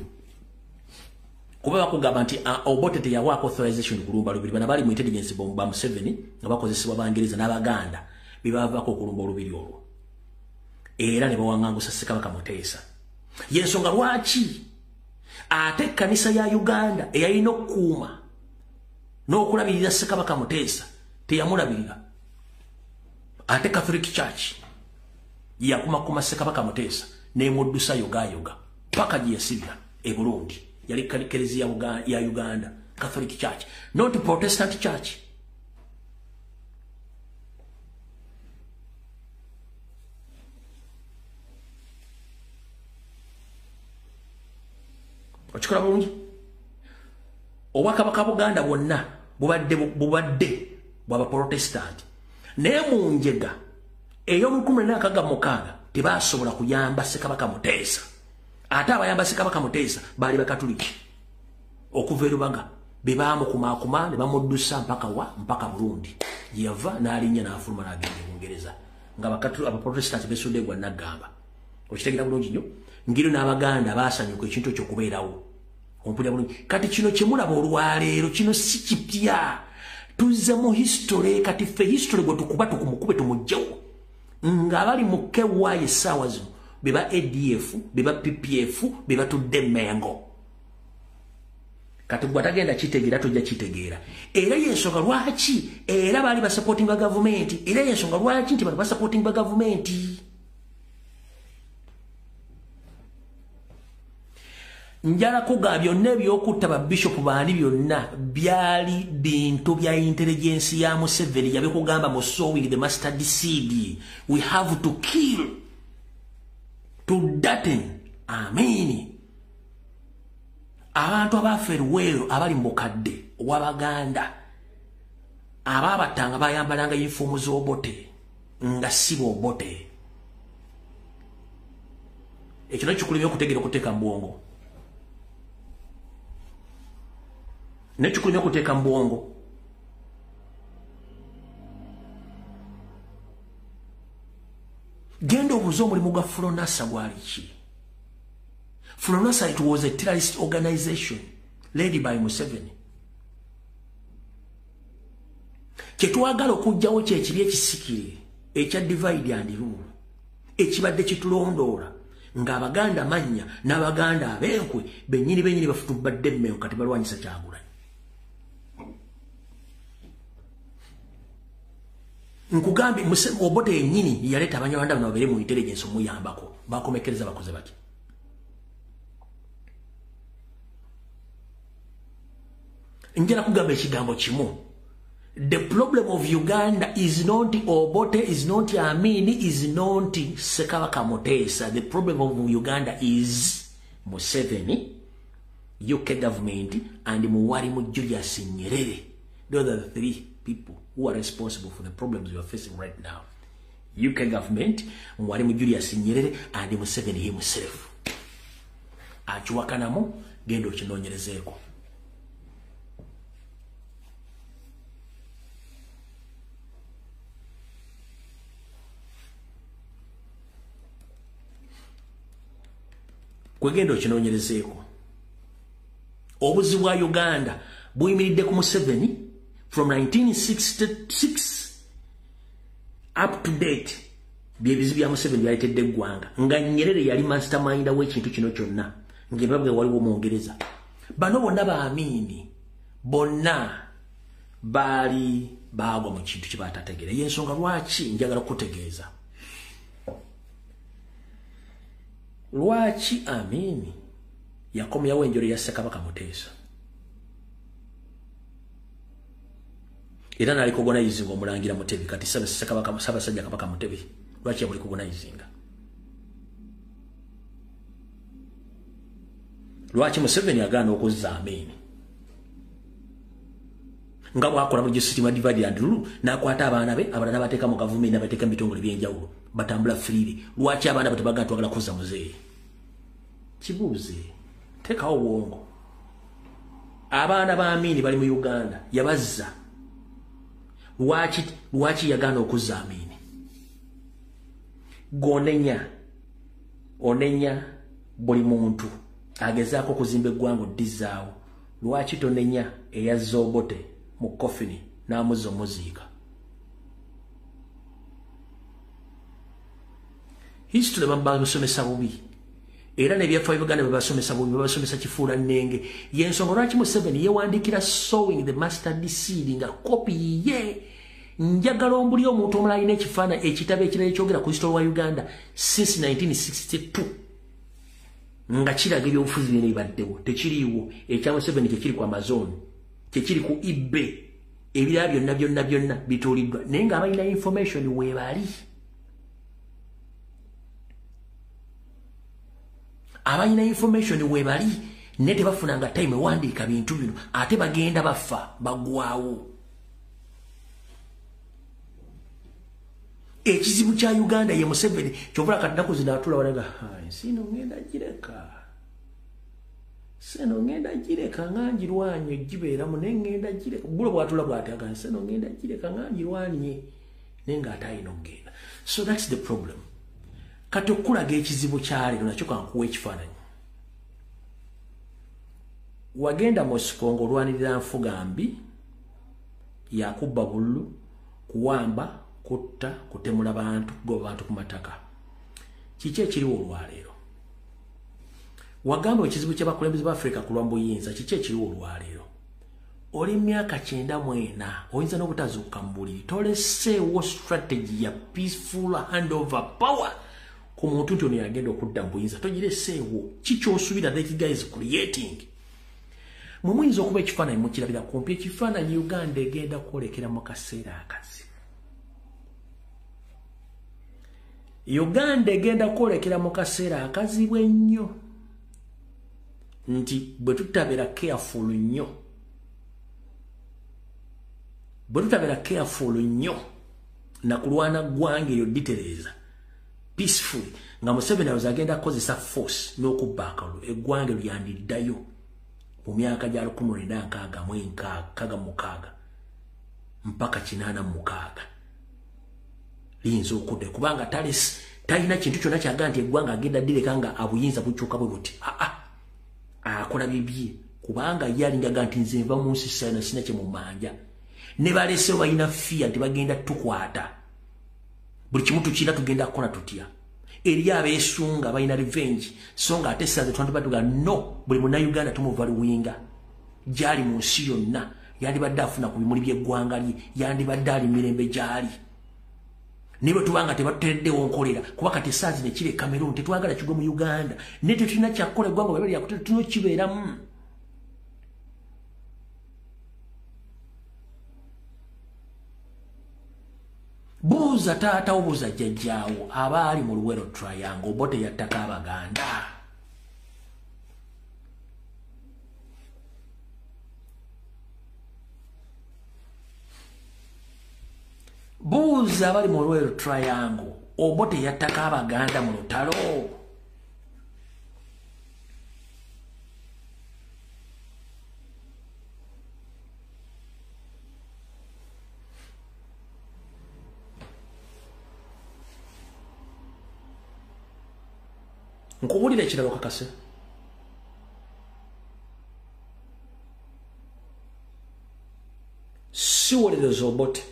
[SPEAKER 1] kuba bakugamba nti Obote teyawaako authorization kulumba lubiri. Bano bali mu intelligence ba Museveni nga bakozesebwa Bangereza n'Abaganda be baavaako okulumba olubiri olwo, era ne bawangangusa Ssekabaka Muteesa. Yensonga lwaki ate ekkanisa ya Uganda eyalina okukuuma n'okulabirira Ssekabaka Muteesa teyamulabirira. Ate Catholic Church yakumakuma Ssekabaka Muteesa n'emuddusa yogayoga paka gye yasibira e Burundi. Yali Kereziya ya Uganda, Catholic Church, not Protestant Church. Okikola bulungi? Obwakabaka Buganda bwonna bubadde bw'Abaprotestant, naye mu njega ey'o1966 tebasobola kuyamba Ssekabaka Muteesa. Ate abayamba Ssekabaka Muteesa baali Bakatuliki okuva e Rubaga, be baamukumaakuma ne bamuddusa mpaka wa mpaka Burundi gye yava n'alinnya n'afuluma n'agenda e Bungereza nga Abaprotestant besudde gwa Naggamba. Okitegeera bulungi nnyo? Ngiro n'Abaganda baasanyuka ekintu ekyo okubeerawo. Ompulira bulungi? Kati kino kye mulaba olwaleero kino si kipya, tuzze mu history. Kati ffe history gwe tukuba tukumukube tumuggyewo nga bali mu KY essaawa zino be ba ADF, be ba PPF, be batudde Mengo. Kati gwe atagenda kitegeera tojja kitegeera. Era yensonga lwaki era baali basupportinga gavumenti, era yensonga lwaki nti bano basupportinga gavumenti. Njala kuga byonna ebyokutta ba bishop baani byonna byali bintu bya intelligence ya Museveni. Yabikugamba mu sowing the mustard seed, we have to kill to daten amini. Abantu abaafa Luweero abali mu bukadde obw'Abaganda abaabattanga bayambalanga yunifoomu z'Obote nga si b'Obote. Ekyo nakyo kikulemye okutegeera okuteeka mu bwongo. Nekikulemye okuteeka mu bwongo. Genda obuuze omulimu gwa Fronasa gwali ki? Fronasa, it was a terrorist organization led by Museveni. Kyetwagala okuggyawo kyekibi ekisikire ekya divide and rule ekibadde kitulondoola ng'Abaganda mannya n'Abaganda ab'enkwe bennyini bennyini bafutubadde Mmengo kati balwanyisa Kyagulanyi. Nkugambye Obote yennyini yaleeta Abanyarwanda bano babeere mu intelligence omuyambako. Bakomekereza bakoze bati. Njala kugamba ekigambo kimu. The problem of Uganda is not Obote, is not Amini, is not Ssekabaka Mutesa. The problem of Uganda is Museveni, UK government, and Mwalimu Julius Nyerere. Those are the three people who are responsible for the problems we are facing right now. UK government, Mwalimu Julius Nyerere, and Museveni himself. Achiwakanamo, gendo okinoonyerezeeko. Kwegendo okinoonyerezeeko. Obuzibu bwa Uganda buyimiridde ku Museveni from 1966 up to date. Byebizibu bya Museveni byaleetedde eggwanga nga Nyerere yali mastermind w'ekintu kino kyonna, ng'ebabwe waliwo Mungereza. Bano bonna ba Amini bonna baali baagwa mu kintu kye batategeera. Y'ensonga lwaki njagala kutegeeza lwaki Amini yakomyawo enjolo ya Ssekabaka Mutesa era n'arecognizinga omulangira Mutebi. Kati Ssaabasajja Kabaka Mutebi lwaki yaburecognizinga? Lwaki Museveni agaana okuzza Amini nga bw'akola mu system divide and rule, n'akwata abaana be abalala n'abateeka mu gavumenti n'abateeka mu bitongole by'enjawulo batambula freely? Lwaki abaana be tebagaana twagala kuzza muzeeyi? Kibuuze, teekawo obwongo. Abaana ba Amini bali mu Uganda, yabazza. Lwaki yagaana okuzza Amini? Gonenya onenya buli muntu agezaako okuzimba eggwanga oddizaawo. Lwaki tonenya eyazza Obote mu kofini n'amuzza omuziika? History babasomesa bubi, era n'ebyafaayo Uganda babasomesa bubi, babasomesa kifuula nnenge. Y'ensonga lwaki Museveni yeewandiikira Sowing the Mustard Seed nga kopi ye. Njagala ombuli omuntu omulala alina ekifaananyi ekitabo ekirala ekyogera ku history wa Uganda since 1962 nga kiraga ebyobufuzi byonna ebibaddewo. Tekiriiwo. Ekya Museveni kyekiri ku Amazon, kyekiri ku eBay, ebirala byonna byonna byonna bituuliddwa, naye ng'abalina information weebali. Abalina information weebali naye tebafunanga time ewandiika bintu bino, ate bagenda bafa bagwawo. Ekizibu kya Uganda ye Museveni. Kyovula kati nnaku zino atula walaga, ensi eno ngenda gireka, seno ngenda gireka nga ngirwanye gibeeramu, naye ngenda gireka. Bulo bw'atula bw'atyaga, seno ngenda gireka nga ngirwanye, naye ng'ate alina okugenda. So that's the problem. Kati okulaga ekizibu kya leero nakyo kankuwa ekifaananyi. Wagenda Moscow ng'olwanirira nfuga mbi yakubba bululu, kuwamba, kutta, kutemula bantu, kugoba bantu ku mataka. Kiki ekiriwo olwaleero? Wagamba ekizibu ky'abakulembeze ba Afrika kulwa mu buyinza. Kiki ekiriwo olwaleero? Oli myaka 94, oyinza n'obutazuukuka mu buliri. Toleseewo strategy ya peaceful handover power ku muntu nti ono yagenda okudda mu buyinza. Togireseewo. Kiki osuubira that guy is creating? Mwe muyinza okuba ekifaananyi mukirabira kumpi. Ekifaananyi Uganda egenda kwolekera mu kaseera akazibu. Uganda egenda kwolekera mu kaseera akazibu ennyo, nti bwe tutabeera careful nnyo, bwe tutabeera careful nnyo na kulwana ggwanga eryo ditereeza peacefully, nga Museveni alowooza agenda kukozesa force n'okubba akalulu, eggwanga lyandiddayo mu myaka gya 1966 mpaka 86. Liyinza okudda kubanga talina kintu kyonna kyagaa nti eggwanga agenda ddireka nga abuyinza bukyuka bwe buti. Aa, akola bibye kubanga ye alingaga nti nze nva mu nsi sina sina kye mumanja. Ne balesewo balina fiya nti bagenda tukwata buli kimu tukirina, tugenda kukola tutya. Eri abeesunga balina revenge, so nga ate saze twandibadduga no buli munnayuganda tumuvaluwinga gyali mu nsi yonna, yandibadde afuna ku bimuli by'eggwanga lye, yandibadde ali mirembe gyali. Nibe tubanga tebatutereddewo nkolera kuba kati essaazi ne kiri e Cameroon, tetwagala kigwe mu Uganda. Ne tetulina kyakukola, eggwanga bwe lyakutera tulina okibeeramu. Buuza taata wo, buuza jjajjaawo abaali mu Luwero Triangle, Obote yattako Abaganda. Buuza abali mu Luwero Triangle, Obote yattako Abaganda mu lutalo. Nkubuulira ekirabo kakase. Siwolereza Obote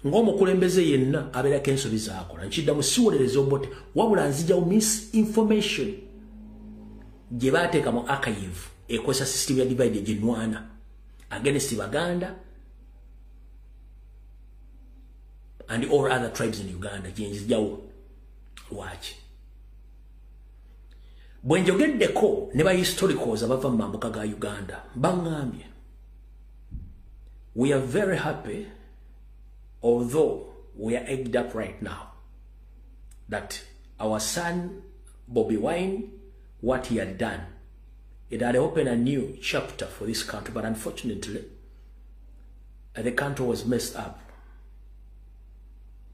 [SPEAKER 1] ng'omukulembeze yenna abeerako ensobi z'akola. Nkiddamu, siwolereza Obote, wabula nzijawo misinformation gye baateeka mu archive ekozesa system ya divide gye against Baganda and all other tribes in Uganda. Gye nzijawo. Lwaki? Bwe njogeddeko ne ba historicals abava mu mambuka ga Uganda, baŋŋambye, we are very happy, although we are egged up right now, that our son Bobi Wine, what he had done, it had opened a new chapter for this country, but unfortunately, the country was messed up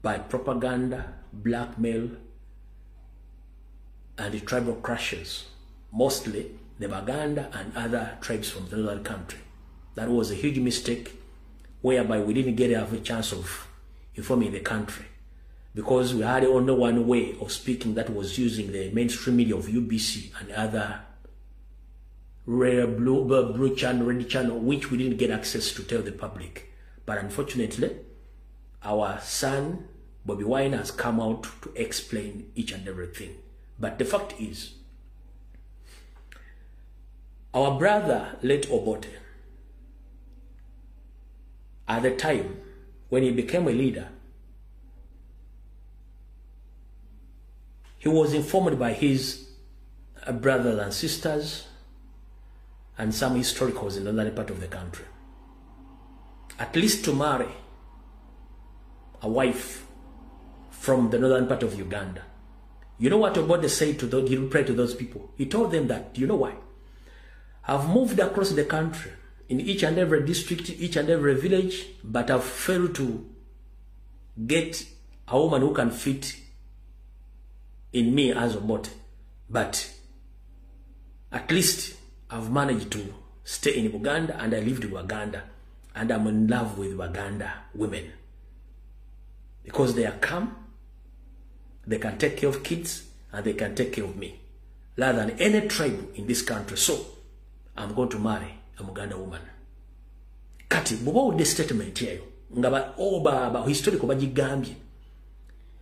[SPEAKER 1] by propaganda, blackmail, and the tribal crashes, mostly the Baganda and other tribes from the northern country. That was a huge mistake, whereby we didn't get a chance of informing the country, because we had only one way of speaking, that was using the mainstream media of UBC and other rare blue channel, red channel, which we didn't get access to tell the public. But unfortunately, our son, Bobi Wine, has come out to explain each and everything. But the fact is, our brother, late Obote, at the time when he became a leader, he was informed by his brothers and sisters and some historicals in the northern part of the country, at least to marry a wife from the northern part of Uganda. You know what Obote said to those, he replied to those people? He told them that, you know why? I've moved across the country, in each and every district, each and every village, but I've failed to get a woman who can fit in me as Obote. But at least I've managed to stay in Uganda, and I lived in Uganda, and I'm in love with Uganda women. Because they are calm, they can take care of kids, and they can take care of me, rather than any tribe in this country. So, I'm going to marry a Muganda woman. Kati, bw'oba owulidde statement eyo, nga ba historical bagigambye,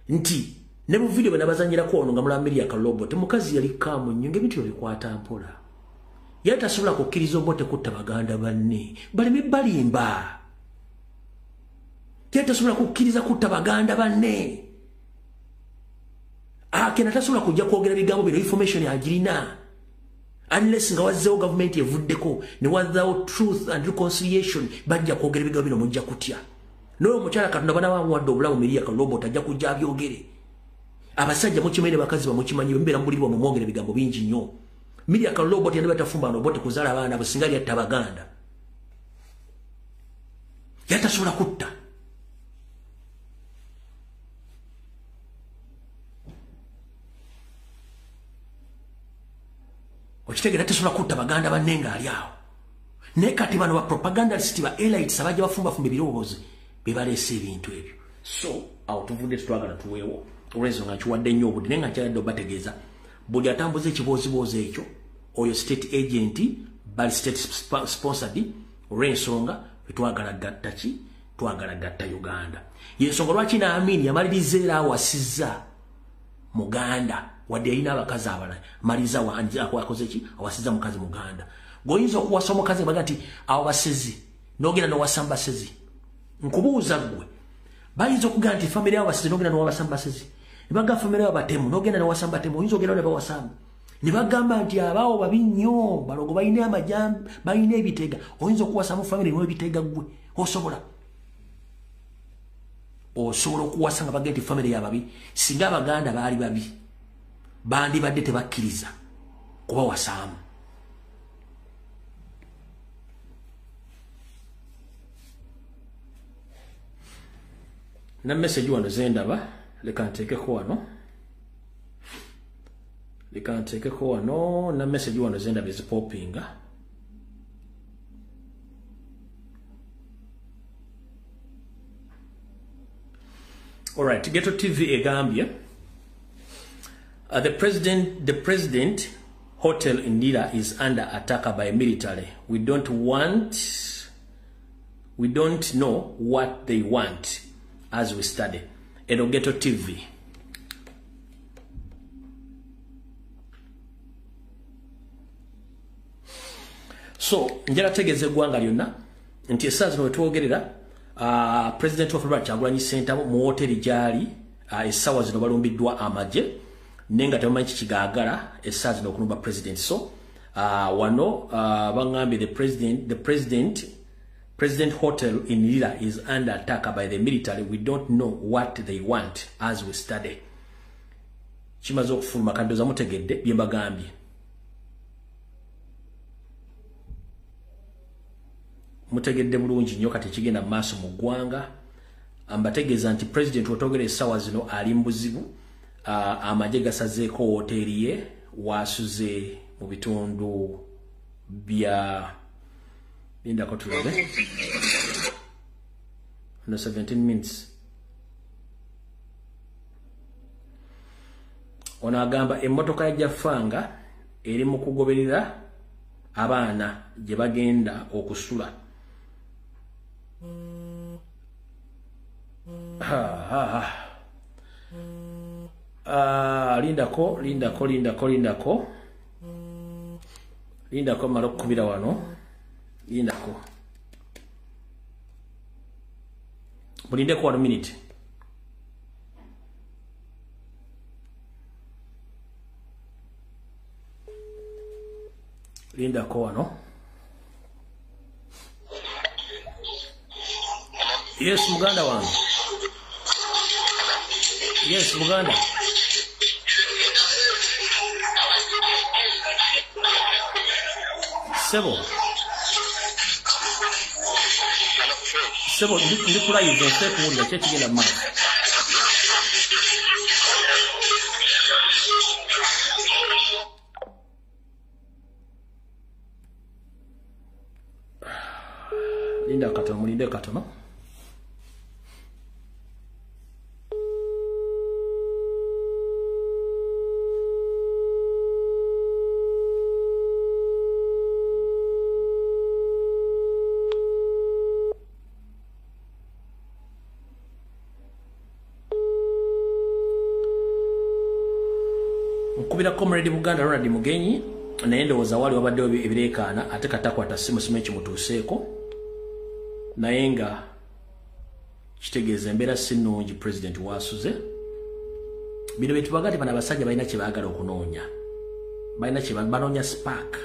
[SPEAKER 1] nti, ne mu video bwe nabazannyirako ono nga mulaba Miria Kalobo, mukazi yali kaamu nnyo ng'ebintu bikwata mpola. Yali tasobola kukkiriza Obote kutta baganda banne, baleme balimba. Yali tasobola kukkiriza kutta baganda banne. Akena tasobola kujja kwogera bigambo bino, information agirina. Unless nga wazzeewo gavumenti evuddeko ne wazaawo truth and reconciliation, bajja kwogera ebigambo bino, mujja kutya. N'oyo omukyala Katonda banaabamuwadde obulamu, Miria Kalobo tajja kujja abyogere. Abasajja mukimanyi ne bakazi bamukimanyi, bwe mubeera mu buliri bwammwe mwogera ebigambo bingi nnyo. Miria Kalobo yandiba tafumba Obote kuzaala abaana abo singa yatta Abaganda. Yali tasobola kutta. Okitegeera, tasobola kutta baganda banne ng'ali awo. Naye kati bano ba propagandist, ba elites abajja bafumbafumba ebirowoozo be baleese ebintu ebyo. So awo tuvudde, tetwagala tuweewo olw'ensonga nkiwadde nnyo obudde, naye nga nkyagadde obategeeza buli atambuza ekibooziboozi ekyo, oyo state agent, bali state sponsored. Olw'ensonga twagala gatta ki? Twagala gatta Uganda. Yensonga lwaki n'Amin yamaliriza era awasizza Muganda, wadde yalina abakazi abalala, maliriza akoze ki? Awasizza mukazi Muganda. Gwoyinza okuwasa omukazi baga nti awo basezi, n'ogenda n'owasa mbasezi. Nkubuuza ggwe, Bayinza okugamba nti famire yabo basizi, n'ogenda n'owasamba basizi. Ne bagamba famire yabo batemu, n'ogenda n'owasamba batemu, oyinza ogenda ne bawasamba. Ne bagamba nti abaawo babi nnyo, balogo balina amajambi, balina ebitega, oyinza okuwasa mu famire erimu ebitega ggwe, osobola. Osobola okuwasa nga bagenda nti famire y'ababi, singa Abaganda baali babi, bandibadde tebakkiriza kubawasaamu. Na message wano zendaba, leka nteekeko wano. Leka nteekeko wano, na message wano zendaba ezipopinga. Alright, Ghetto TV egambye. The president hotel in Lira is under attack by military. We don't know what they want as we study. Eno Ghetto TV. So, njala tegeeza eggwanga lyonna nti essaawa zino we twogerera, President of Robert Kyagulanyi Ssentamu mu woteri gy'ali, essaawa zino balumbiddwa amagye, naye nga tebamanyi kikigaagala essaawa zino okulumba president. So, wano baŋŋambye the president hotel in Lira is under attack by the military. We don't know what they want as we study. Kimaze okufuluma kandoza mutegedde bye mbagambye. Mutegedde bulungi nnyo kati ekigenda mu maaso mu ggwanga. Mbategeeza nti president wetwogera essaawa zino ali mu buzibu. Amagye gasazeeko wooteeri ye waasuze mu bitundu bya lindako tulabe. No 17 minutes. Ono agamba emmotoka ya Jafanga eri mu kugoberera abaana gye bagenda okusula. Lindako, lindako, lindako, lindako. Lindako mala okukubira wano. Lindako. Mulindeko 1 minute. Lindako wano. Yes, muganda wange. Yes, muganda. Sebo. Sebo, ndi ku live nse kuwulira ki ekigenda mu maaso. Linda katono, mulinde katono. Nkubira Comrade Buganda Ronald Mugenyi naye ndowooza wali wabaddewo ebireekaana ate katakwata simu simu ekimutuuseeko, naye nga kitegeeza embeera si nnungi president waasuze. Bino bye tubaga nti bano abasajja balina kye baagala okunoonya, balina kye banoonya spark.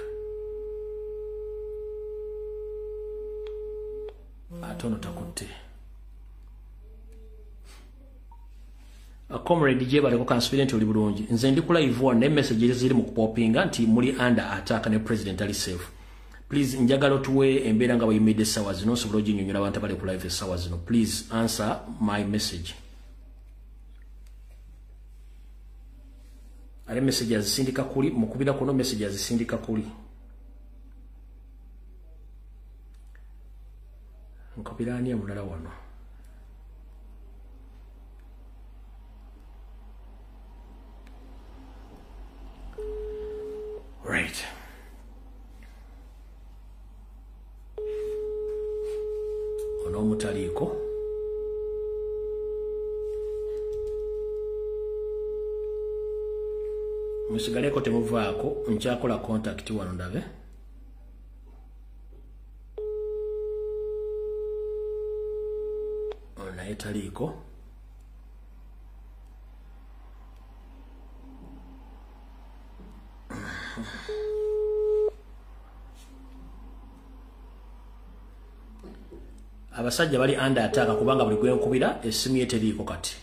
[SPEAKER 1] Ate ono takutte. Comrade Jebaleko kansubire nti oli bulungi. Nze ndi ku live wano ne message ziri mu kupopinga nti muli under attack ne president ali safe. Please njagala otuwe embeera nga bweyimidde essaawa zino osobola oginnyonnyola abantu abali ku live essaawa zino. Please answer my message. Ale message azisindika kuli, mukubira kuno message azisindika kuli. Nkubira ani omulala wano? Right. Ono omutaliiko. Musigaleko temuvaako, nkyakola contact wano ndabe. Ono naye Taliiko. Abasajja bali under attack kubanga buli gwe nkubira essimu ye teriiko kati.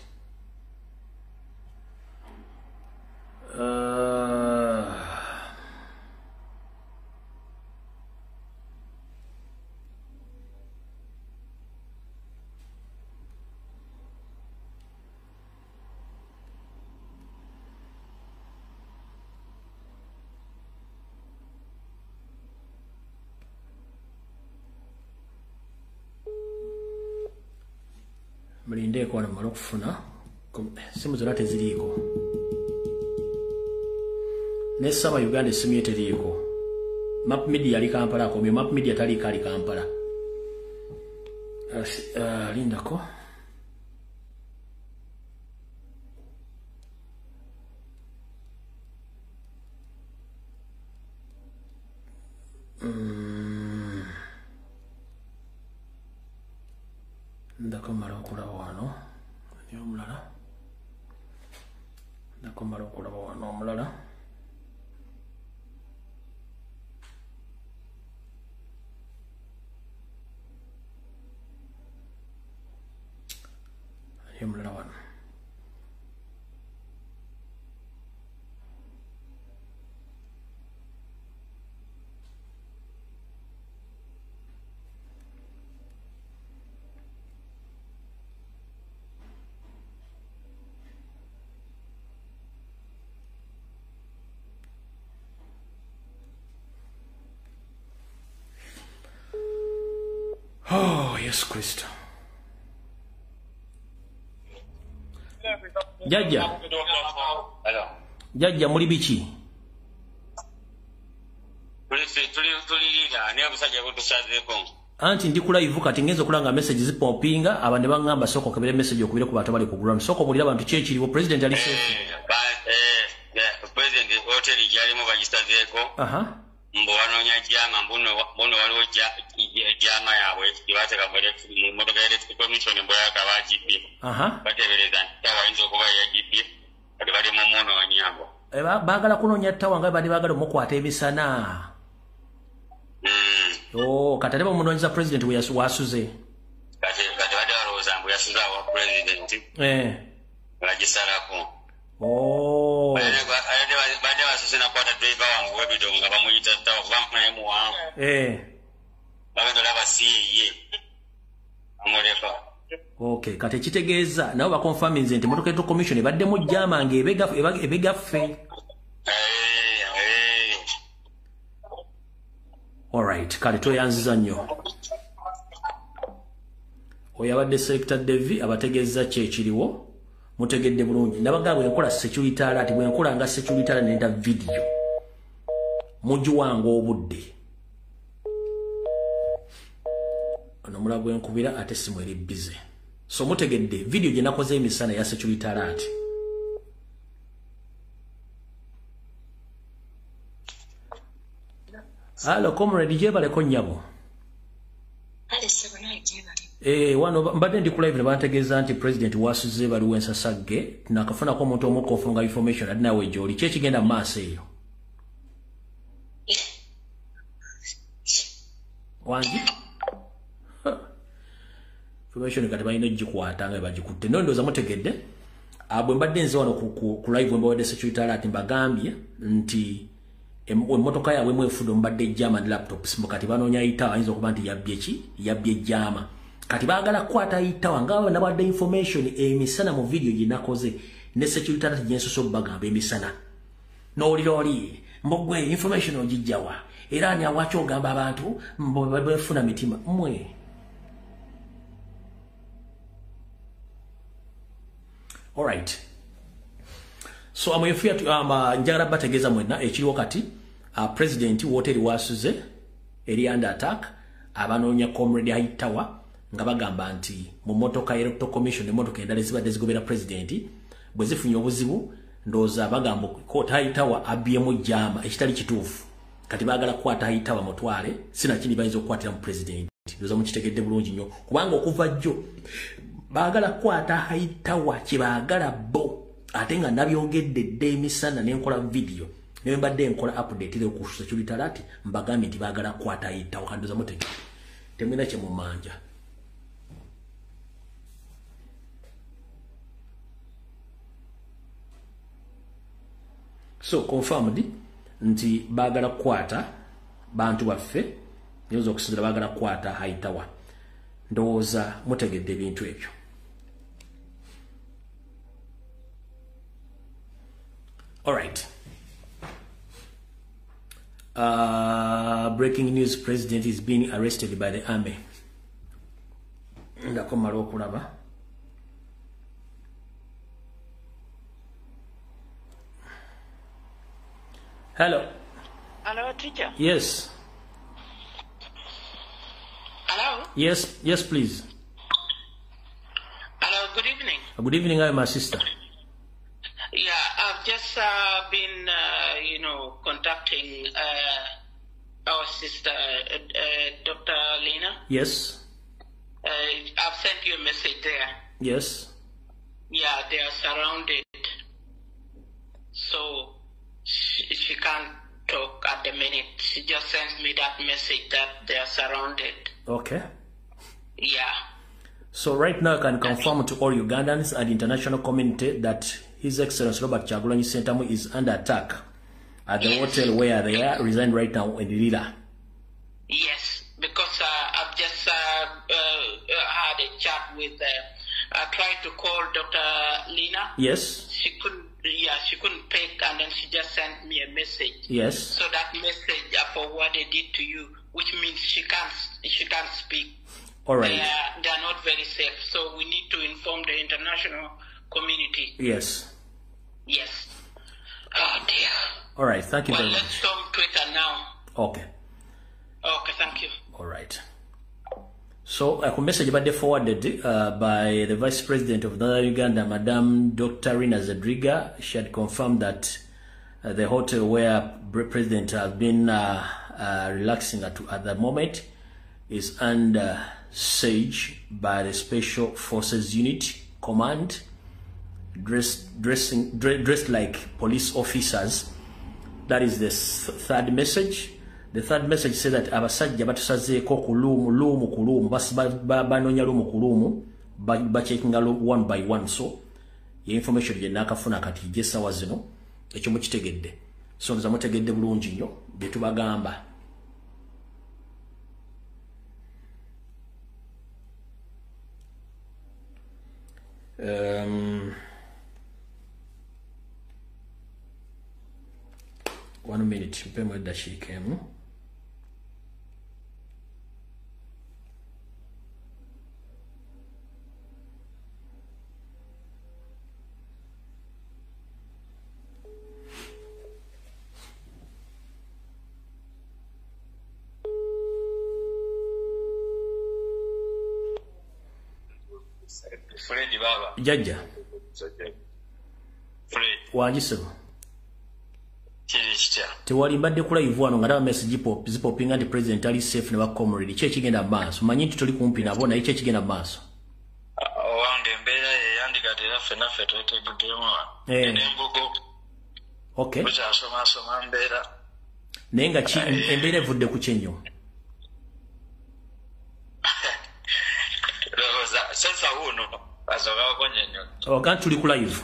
[SPEAKER 1] Mulindeko wano mmale okufuna simu zonna teziriiko. Ne Saba Uganda essimu ye teriiko. Map Media ali Kampala akomye, Map Media taliiko ali Kampala. Lindako. Ndako mmala okulaba wano. Ani omulala? Ndako mmala okulaba wano omulala. Ani omulala wano. Oh, Yesu Kristo. Jajja. Jajja muli biki? Anti ndi ku live kati ngenze okulanga message zipompinga abantu bangamba soko kabire message okubire ku bantu bali ku ground. Soko bulira abantu ki ekiriwo president ali safe.
[SPEAKER 5] President hotel gyalimu bagisazeeko.
[SPEAKER 1] Aha.
[SPEAKER 5] Mbu wanoonya jama mbuno waliwo jama yaabwe gyebateeka mu mmotoka ya Electric Commission mbu yakaba agibbye.
[SPEAKER 1] Aha.
[SPEAKER 5] Bateebereza nti ttawa ayinza okuba yagibbye kati bali mu munoonya mbu.
[SPEAKER 1] Baagala kunoonya ttawa nga bali baagala omukwata emisana. Oh, kati ate bamunoonyeza president we wasuze.
[SPEAKER 5] Kati badde balowooza mbu yasuze awa president. Bagisalako.
[SPEAKER 1] Oh.
[SPEAKER 5] Badde basose nakwata driver wange w'ebidongo nga bamuyita ttawa kuba naye muwanvu. Bagenda olaba si ye amuleka.
[SPEAKER 1] Okay, kati ekitegeeza nabo bakonfaminze nti emmotoka Electoral Commission ebaddemu jama nga ebegaffe. Alright, kale toyanziza nnyo. Oyo abadde Selector Devi abategeeza ki ekiriwo. Mutegedde bulungi. Nabagamba bwe nkola security alert, bwe nkola nga security alert nenda video. Mugiwanga obudde. Ono mulala gwe nkubira ate simu eri busy. So mutegedde video gye nakoze emisana ya security alert. Hello comrade, gyebaleko nnyabo. Wano mbadde ndi ku live ne bantegeeza nti president wasuze baliwo ensasagge nakafunako omuntu omu ofunga information ate naawe gy'oli. Ki ekigenda mu maaso eyo? Wangi? Information kati balina ogikwata nga bagikutte. No ndowooza mutegedde. Bwe mbadde nze wano ku live bwe mbawadde security alert mbagambye nti emmotoka yaabwe emu efudde omubadde jama ne laptops kati banoonya itawa ayinza okuba nti yabbye ki? Yabbye jama. Kati baagala kukwata itawa nga nabadde information emisana mu video gye nakoze ne security alert gye nsoose obbagamba emisana. N'owulira oli mbogwe information ogijjawa era ani awaki ogamba abantu bwefuna mitima mmwe. Alright. So amwefuya njagala bategeeza mwenna ekiriwo kati president woteri wasuze eri under attack abanoonya comrade Hightower nga bagamba nti mu mmotoka ya Electoral Commission emmotoka endala ezibadde zigobera president bwe zifunye obuzibu ndowooza bagamba Hightower abbyemu jama ekitali kituufu. Kati baagala kukwata Hightower mutwale sinakindi bayinza okukwatira mu president. Ndowooza mukitegedde bulungi nnyo kubanga okuva jjo Baagala kukwata Haitawa kye baagala bo, ate nga nabyogedde dda emisana ne nkola video ne mbadde nkola update leero ku security alert, mbagambye nti baagala kukwata Haitawa. Kandoza mutegedde, temulina kye mumanja. So confirmed nti baagala kukwata bantu baffe, nyoza okusinzira baagala kukwata Haitawa. Ndowooza mutegedde ebintu ebyo. All right. Breaking news, president is being arrested by the army. Ndakomala okulaba. Hello.
[SPEAKER 4] Hello, teacher.
[SPEAKER 1] Yes.
[SPEAKER 4] Hello?
[SPEAKER 1] Yes, yes, please.
[SPEAKER 4] Hello, good evening.
[SPEAKER 1] Good evening, I'm my sister.
[SPEAKER 4] Yeah, I've just been, contacting our sister, Dr. Lena.
[SPEAKER 1] Yes.
[SPEAKER 4] I've sent you a message there.
[SPEAKER 1] Yes.
[SPEAKER 4] Yeah, they are surrounded. So she can't talk at the minute. She just sent me that message that they are surrounded.
[SPEAKER 1] Okay.
[SPEAKER 4] Yeah.
[SPEAKER 1] So right now I can confirm to all Ugandans and international community that His Excellency Robert Kyagulanyi Ssentamu is under attack at the hotel where they are resigned right now in Lira.
[SPEAKER 4] Yes, because I've just had a chat with. I tried to call Dr. Lena.
[SPEAKER 1] Yes.
[SPEAKER 4] She couldn't. Yeah, she couldn't pick, and then she just sent me a message.
[SPEAKER 1] Yes.
[SPEAKER 4] So that message I forwarded it to you, which means she can't speak.
[SPEAKER 1] All right.
[SPEAKER 4] They are not very safe, so we need to inform the international community.
[SPEAKER 1] Yes.
[SPEAKER 4] Yes. Oh dear.
[SPEAKER 1] All right. Thank you very much.
[SPEAKER 4] Let's storm Twitter now.
[SPEAKER 1] Okay.
[SPEAKER 4] Okay. Thank you.
[SPEAKER 1] All right. So a message about forwarded by the Vice President of Northern Uganda, Madam Dr. Rina Zedriga. She had confirmed that the hotel where President has been relaxing at the moment is under siege by the Special Forces Unit Command, dressed like police officers. That is the third message. The third message said that abasajja batusazeeko ku luumu ku luumu, banoonya luumu ku luumu, bacheckinga one by one. So ye information gye naakafuna kati gye essaawa zino, ekyo mukitegedde. So nza mutegedde bulungi nnyo bye tubagamba. One minute, mpemu eddakiika emu.
[SPEAKER 5] Fred baba.
[SPEAKER 1] Jajja.
[SPEAKER 5] Fred.
[SPEAKER 1] Wangisebo.
[SPEAKER 5] Kiri kitya?
[SPEAKER 1] Tewali mbadde ku live wano nga ndaba message zipopinga nti president ali safe ne ba comrade. Ki ekigenda mu maaso? Manyi nti toli kumpi nabo, naye ki ekigenda mu maaso?
[SPEAKER 5] Owange embeera yeyandigadde era ffenna ffe tweteguddemu wano. N'embugo.
[SPEAKER 1] Okay.
[SPEAKER 5] Bukyasomaasoma mbeera.
[SPEAKER 1] Naye nga ki embeera evudde ku kyenyo?
[SPEAKER 5] Ndowooza sensa wuuno asooka kunnyonnyola.
[SPEAKER 1] Oga tuli ku live.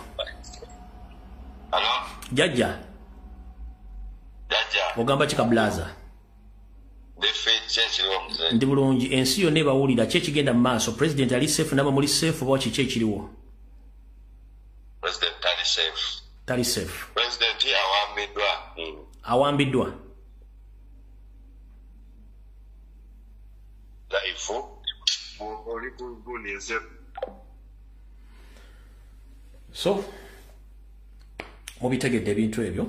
[SPEAKER 5] Hello?
[SPEAKER 1] Jajja.
[SPEAKER 5] Jajja.
[SPEAKER 1] Ogamba ki kablaza? Ndi bulungi, ensi yonna ebawulira. Ki ekigenda mu maaso? President ali safe naba muli safe oba kiki ekiriwo?
[SPEAKER 5] President tali safe.
[SPEAKER 1] Tali safe.
[SPEAKER 5] President awambiddwa.
[SPEAKER 1] Awambiddwa.
[SPEAKER 5] Live.
[SPEAKER 1] So mubitegedde ebintu ebyo.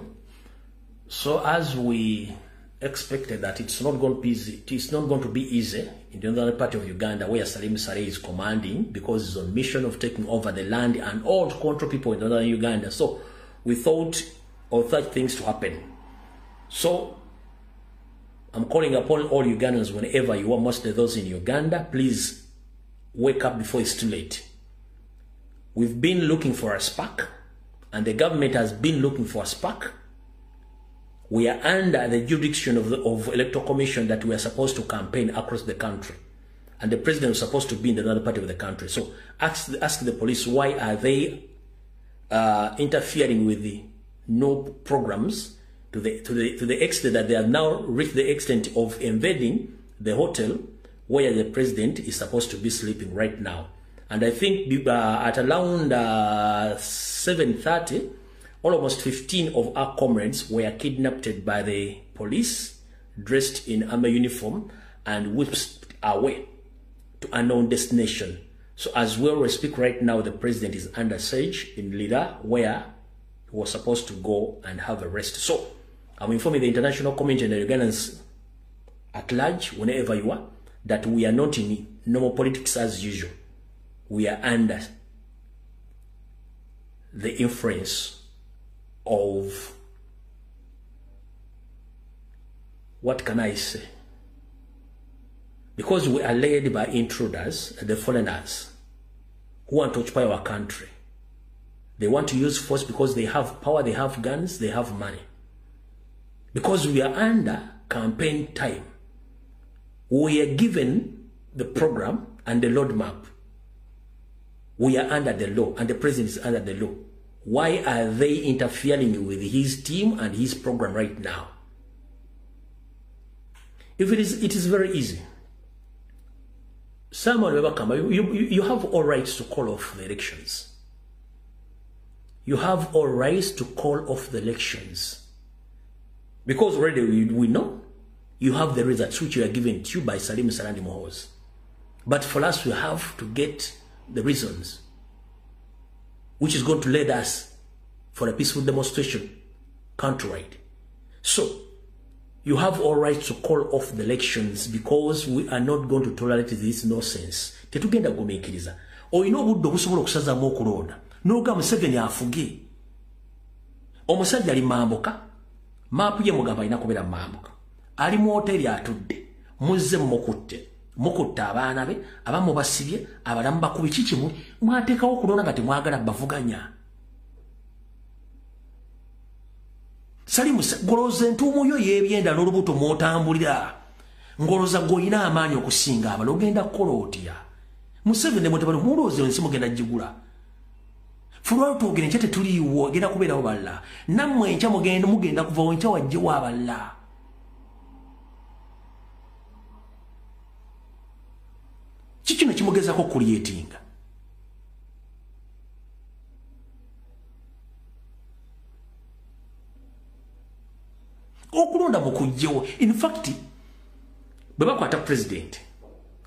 [SPEAKER 1] So as we expected that it's not going to be easy, it's not going to be easy in the northern part of Uganda where Salim Saleh is commanding, because he's on mission of taking over the land and all to control people in northern Uganda. So we thought of such things to happen. So I'm calling upon all Ugandans, whenever you are, mostly those in Uganda, please wake up before it's too late. We've been looking for a spark, and the government has been looking for a spark. We are under the jurisdiction of the Electoral Commission that we are supposed to campaign across the country. And the president is supposed to be in another part of the country. So ask the police, why are they interfering with the no programs to the extent that they have now reached the extent of invading the hotel where the president is supposed to be sleeping right now. And I think at around 7:30, almost 15 of our comrades were kidnapped by the police, dressed in army uniform, and whisked away to unknown destination. So as well we speak right now, the president is under siege in Lira, where he was supposed to go and have a rest. So I'm informing the international community and the Ugandans at large, whenever you are, that we are not in normal politics as usual. We are under the influence of, what can I say? Because we are led by intruders, the foreigners, who want to occupy our country. They want to use force because they have power, they have guns, they have money. Because we are under campaign time, we are given the program and the roadmap. We are under the law, and the president is under the law. Why are they interfering with his team and his program right now? If it is very easy. Someone will come. You have all rights to call off the elections. You have all rights to call off the elections. Because already we know you have the results which you are given to you by Salim Salandi Muhoozi. But for us, we have to get the reasons which is going to lead us for a peaceful demonstration countrywide. So, you have all rights to call off the elections because we are not going to tolerate this nonsense. Tetugenda gumiikiriza. Olina obudde obusobola okusazaamu okulonda. N'ogamba Museveni afuge. Omusajja ali mambuka, maapu ye mugamba alina kubeera mambuka. Ali mu hoteri atudde, muzze mukutte. Mukutte abaana be, abamu basibye, abalamu bakubi kiki mwateekawo okulonda nga temwagala bavuganya. Salimu goloza entuumu yo y'ebyenda n'olubuto mw'otambulira. Ngoloza gw'olina amaanyi okusinga abalala ogenda kukola otya? Museveni ne mutabani mulowooza ensi mugenda gigula. Ffe lwali twogera enkya tetuliiwo, egenda kubeerawo balala. Nammwe enkya mugenda kuvawo, enkya wajjewo abalala. Kiki kino kimugezaako creatinga? Okulonda mukujjewo. In fact, bwe bakwata president,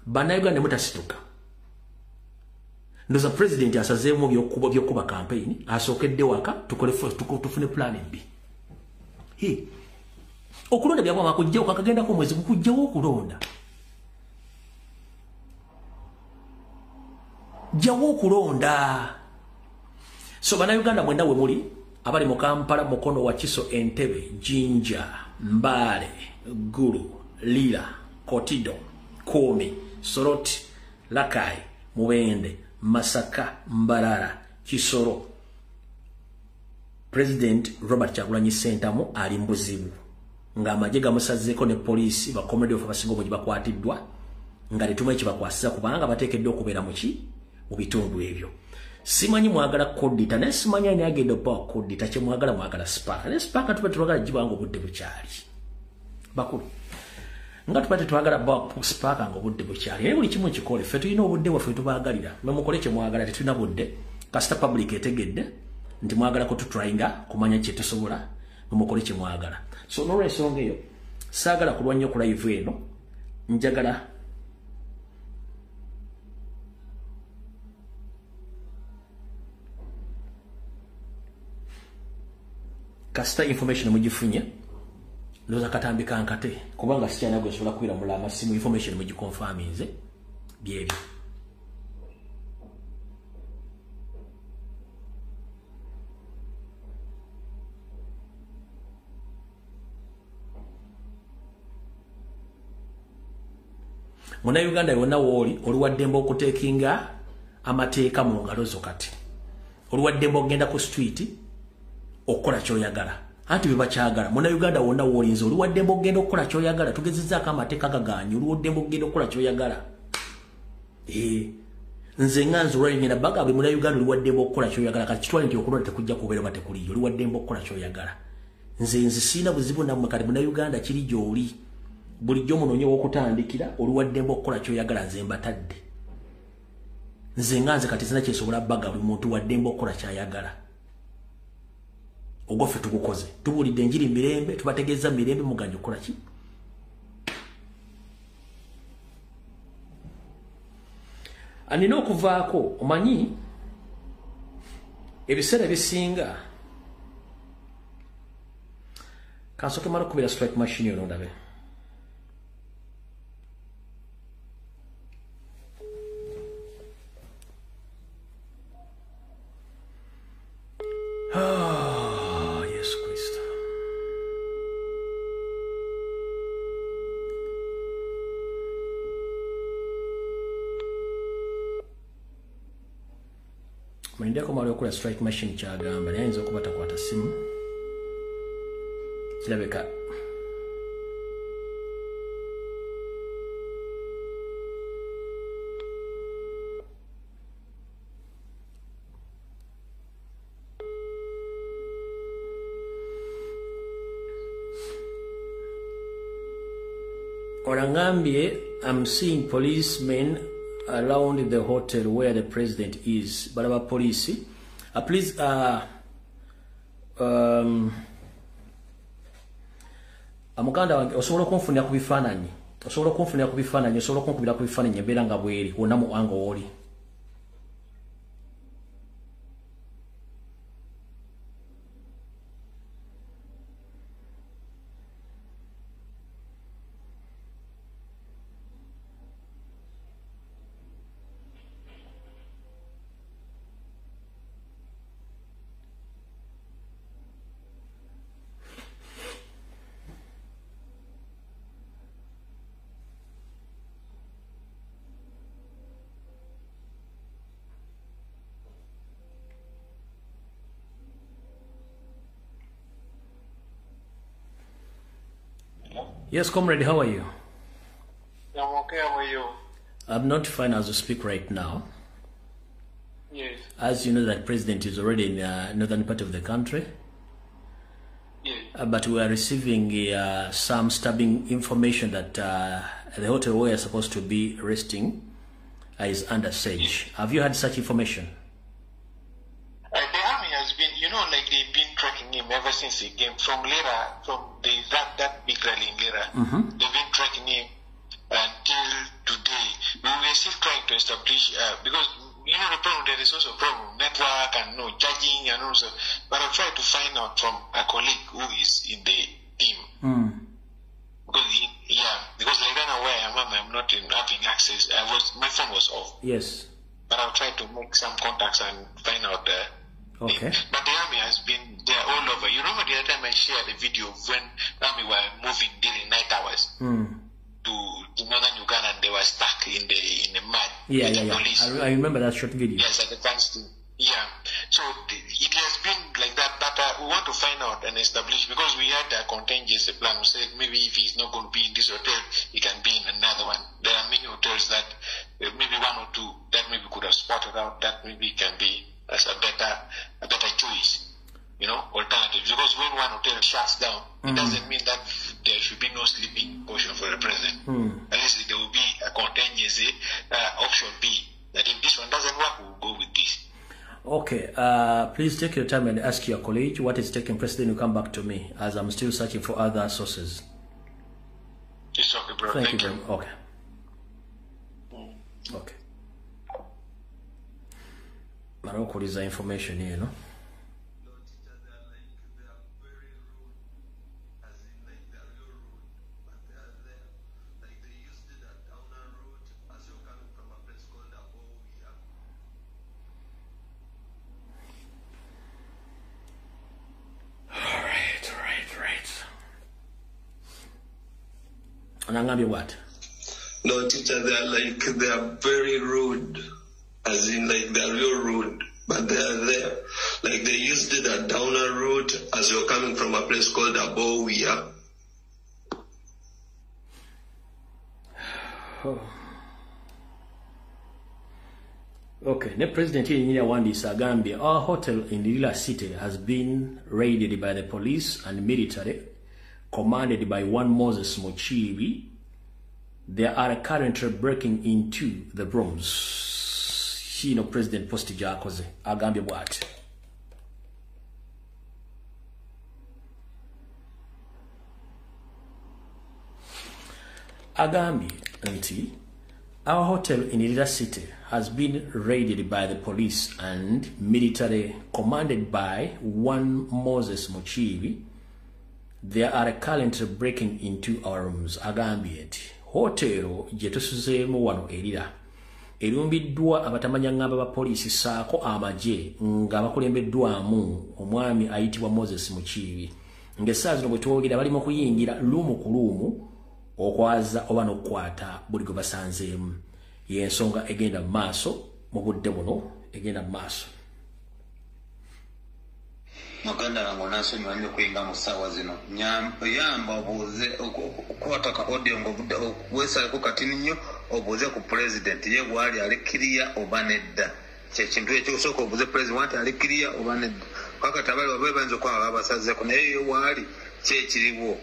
[SPEAKER 1] bannayuganda mutasituka. Ndoza president asazeemu by'okuba campaign, asookedde waka tukole tufune plan B. Hey. Okulonda byabwa kujjewo kakagendako mwezi gukujjewo okulonda. Jawo okulonda. So bannayuganda mwenda we muli abali mu Kampala, Mukono, Wakiso, Entebbe, Jinja, Mbale, Gulu, Lira, Kotido, Kumi, Soroti, Lakai, Mubende, Masaka, Mbarara, Kisoro. President Robert Kyagulanyi Ssentamu ali mbuzibu nga amagye gamusazeeko ne poliisi ba comrade of abasinga obungi bakwatiddwa nga tetumanyi kyebakwasiza kubanga bateekeddwa okubeera muki mu bitundu ebyo. Simanyi mwagala kodita naye simanyi ani agenda okubawa kodita kye mwagala mwagala spark naye spark tuba tetwagala gibanga obudde bukyali bakulu nga tuba tetwagala bawa spark nga obudde bukyali naye buli kimu kikole ffe tulina obudde bwaffe tubaagalira mwe mukole kye mwagala tetulina budde kasita public etegedde nti mwagala kututryinga kumanya kye tusobola mwe mukole kye mwagala. So n'olwensonga eyo saagala kulwa nnyo ku live eno njagala kasita information mugifunye ndoza katambi kankate kubanga sikyana gwe nsobola kubira mulala amasimu information mugiconfirminze byebyo. Munnayuganda yonna wooli oli wa ddembe okuteekinga amateeka mu ngalo zo kati. Oli waddembe okugenda ku street okukola ky'oyagala. Anti bye bakyagala. Munnayuganda wonna w'olinze oli waddembe okugenda okukola ky'oyagala. Tugezezzaako amateeka gagaanyi, oli waddembe okugenda okukola ky'oyagala. Nze nga nze olwali ngenda baga buli munnayuganda oli waddembe okukola ky'oyagala. Kati kitwale nti okulonda tekujja kubeera oba tekuliyo, oli waddembe okukola ky'oyagala. Nze sirina buzibu nammwe. Kati munnayuganda kiri gy'oli, bulijjo munoonye w'okutandikira, oli waddembe okukola ky'oyagala. Nze mbatadde. Nze nga nze kati sina kyesobola baga, buli muntu waddembe okukola ky'ayagala. Ogwaffe tugukoze, tubuulidde enjiri mirembe, tubategeeza mirembe, muganye okukola ki? Anina okuvaako, omanyi ebiseera ebisinga kansooke mala okukubira strike machine yono ndabe. Ah, Yesu Kristo. Mulindeko mala okukola strike machine kyagamba, naye ayinza okuba takwata simu. Kirabika Orangambye, I'm seeing policemen around the hotel where the president is. Balaba police. Please, muganda wange osobola okunfunira ku bifaananyi, osobola okunfunira ku bifaananyi, osobola okunkubira ku bifaananyi embeera nga bweri wonna mu wange wooli. Yes, comrade, how are you?
[SPEAKER 3] I'm okay, how are you?
[SPEAKER 1] I'm not fine as we speak right now.
[SPEAKER 3] Yes.
[SPEAKER 1] As you know, that president is already in the northern part of the country.
[SPEAKER 3] Yes.
[SPEAKER 1] But we are receiving some stabbing information that the hotel where we are supposed to be resting is under siege. Have you had such information?
[SPEAKER 3] The army has been, you know, like they've been tracking him ever since he came from Lira, from the, that big rally in Lira.
[SPEAKER 1] Mm-hmm.
[SPEAKER 3] They've been tracking him until today. We were still trying to establish, because, you know, the problem, there is also a problem, network and no charging and also, but I tried to find out from a colleague who is in the team.
[SPEAKER 1] Mm.
[SPEAKER 3] Because, because like right now where I am, I'm not in having access. My phone was off.
[SPEAKER 1] Yes.
[SPEAKER 3] But I'll try to make some contacts and find out the
[SPEAKER 1] Okay.
[SPEAKER 3] But the army has been there all over. You remember the other time I shared a video of when the army were moving during night hours to northern Uganda, and they were stuck in the mud.
[SPEAKER 1] Yeah,
[SPEAKER 3] with
[SPEAKER 1] yeah,
[SPEAKER 3] the
[SPEAKER 1] yeah.
[SPEAKER 3] police.
[SPEAKER 1] I remember that short video.
[SPEAKER 3] Yes, at the fence. Yeah. So it has been like that, but we want to find out and establish, because we had a contingency plan. We said maybe if he's not going to be in this hotel, he can be in another one. There are many hotels that maybe one or two that maybe could have spotted out that maybe can be as a better choice, you know, alternative. Because when one hotel shuts down, it doesn't mean that there should be no sleeping portion for the president. Unless there will be a contingency option B, that if this one doesn't work, we'll go with this.
[SPEAKER 1] Okay, please take your time and ask your colleague what is taking place, then you come back to me, as I'm still searching for other sources.
[SPEAKER 3] It's okay, bro.
[SPEAKER 1] Thank you very much. Okay. Okay. Marokuliza information here, no? Anangambye what?
[SPEAKER 6] No, teacher, they are very rude. As in, like, they're real rude, But they are there. Like they used the downer route as you're coming from a place called Abowiya.
[SPEAKER 1] Oh. Okay, the president here in Wandisa Gambia, our hotel in Lira City has been raided by the police and military, commanded by one Moses Mochibi. They are currently breaking into the rooms. Kino president post gyakoze agambye bw'ati. Agambye nti our hotel in Lira City has been raided by the police and military commanded by one Moses Mochibi. They are currently breaking into our rooms. Agambye nti hotel gye tusuzeemu wano erira erumbiddwa abatamanya ngamba ba poliisi saako amagye nga bakulembeddwamu omwami ayitibwa Moses Mukiibi. Ng'essaawa zino bwe twogera bali mu kuyingira lumu ku lumu okwaza oba n'okukwata buli gwe basanzeemu. Y'ensonga egenda mu maaso mu budde buno, egenda mu maaso.
[SPEAKER 7] Muganda wange onansonyiwa nnyo okuyinga mu ssaawa zino. Yamba obuuze okukwata ka audio ng'oweesaleko katini nnyo obuuze ku pulezidenti ye bw'ali alikiriya oba nedda. Kyekintu ekyokusooka obuuze pulezidenti nti alikiriya oba nedda. Kakati abali wabe bayinza okuba nga babasazeeko naye ye bw'ali ki ekiriwo.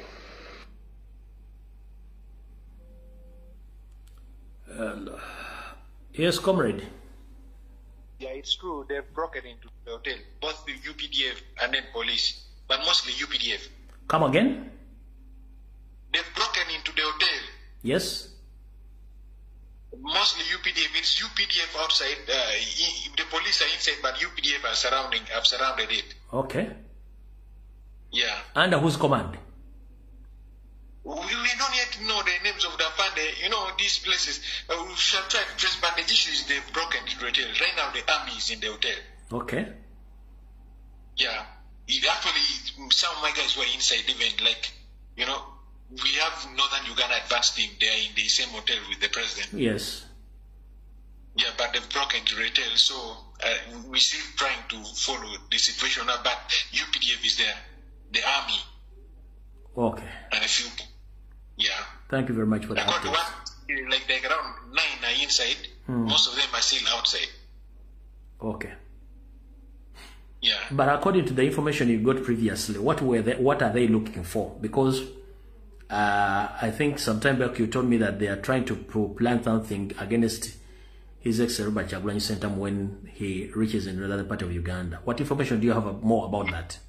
[SPEAKER 1] Yes, comrade.
[SPEAKER 3] Yeah, it's true. They've broken into the hotel, both the UPDF and then police, but mostly UPDF.
[SPEAKER 1] Come again?
[SPEAKER 3] They've broken into the hotel.
[SPEAKER 1] Yes.
[SPEAKER 3] Mostly UPDF. It's UPDF outside. The police are inside, but UPDF are surrounding. Have surrounded it.
[SPEAKER 1] Okay.
[SPEAKER 3] Yeah.
[SPEAKER 1] Under whose command?
[SPEAKER 3] We don't yet know the names of the Afande. You know, these places. We shall try to trace, but the issue is they've broken into the hotel. Right now, the army is in the hotel.
[SPEAKER 1] Okay.
[SPEAKER 3] Yeah. It actually, some of my guys were inside even, like, you know, we have Northern Uganda advanced team. They are in the same hotel with the president.
[SPEAKER 1] Yes.
[SPEAKER 3] Yeah, but they've broken into the hotel, so we're still trying to follow the situation now, but UPDF is there, the army.
[SPEAKER 1] Okay.
[SPEAKER 3] And a few. Yeah.
[SPEAKER 1] Thank you very much for that.
[SPEAKER 3] One, like around 9 are inside. Most of them are still outside.
[SPEAKER 1] Okay.
[SPEAKER 3] Yeah.
[SPEAKER 1] But according to the information you got previously, what are they looking for? Because I think some time back you told me that they are trying to plan something against His Excellency Robert Kyagulanyi Ssentamu when he reaches in another part of Uganda. What information do you have more about that?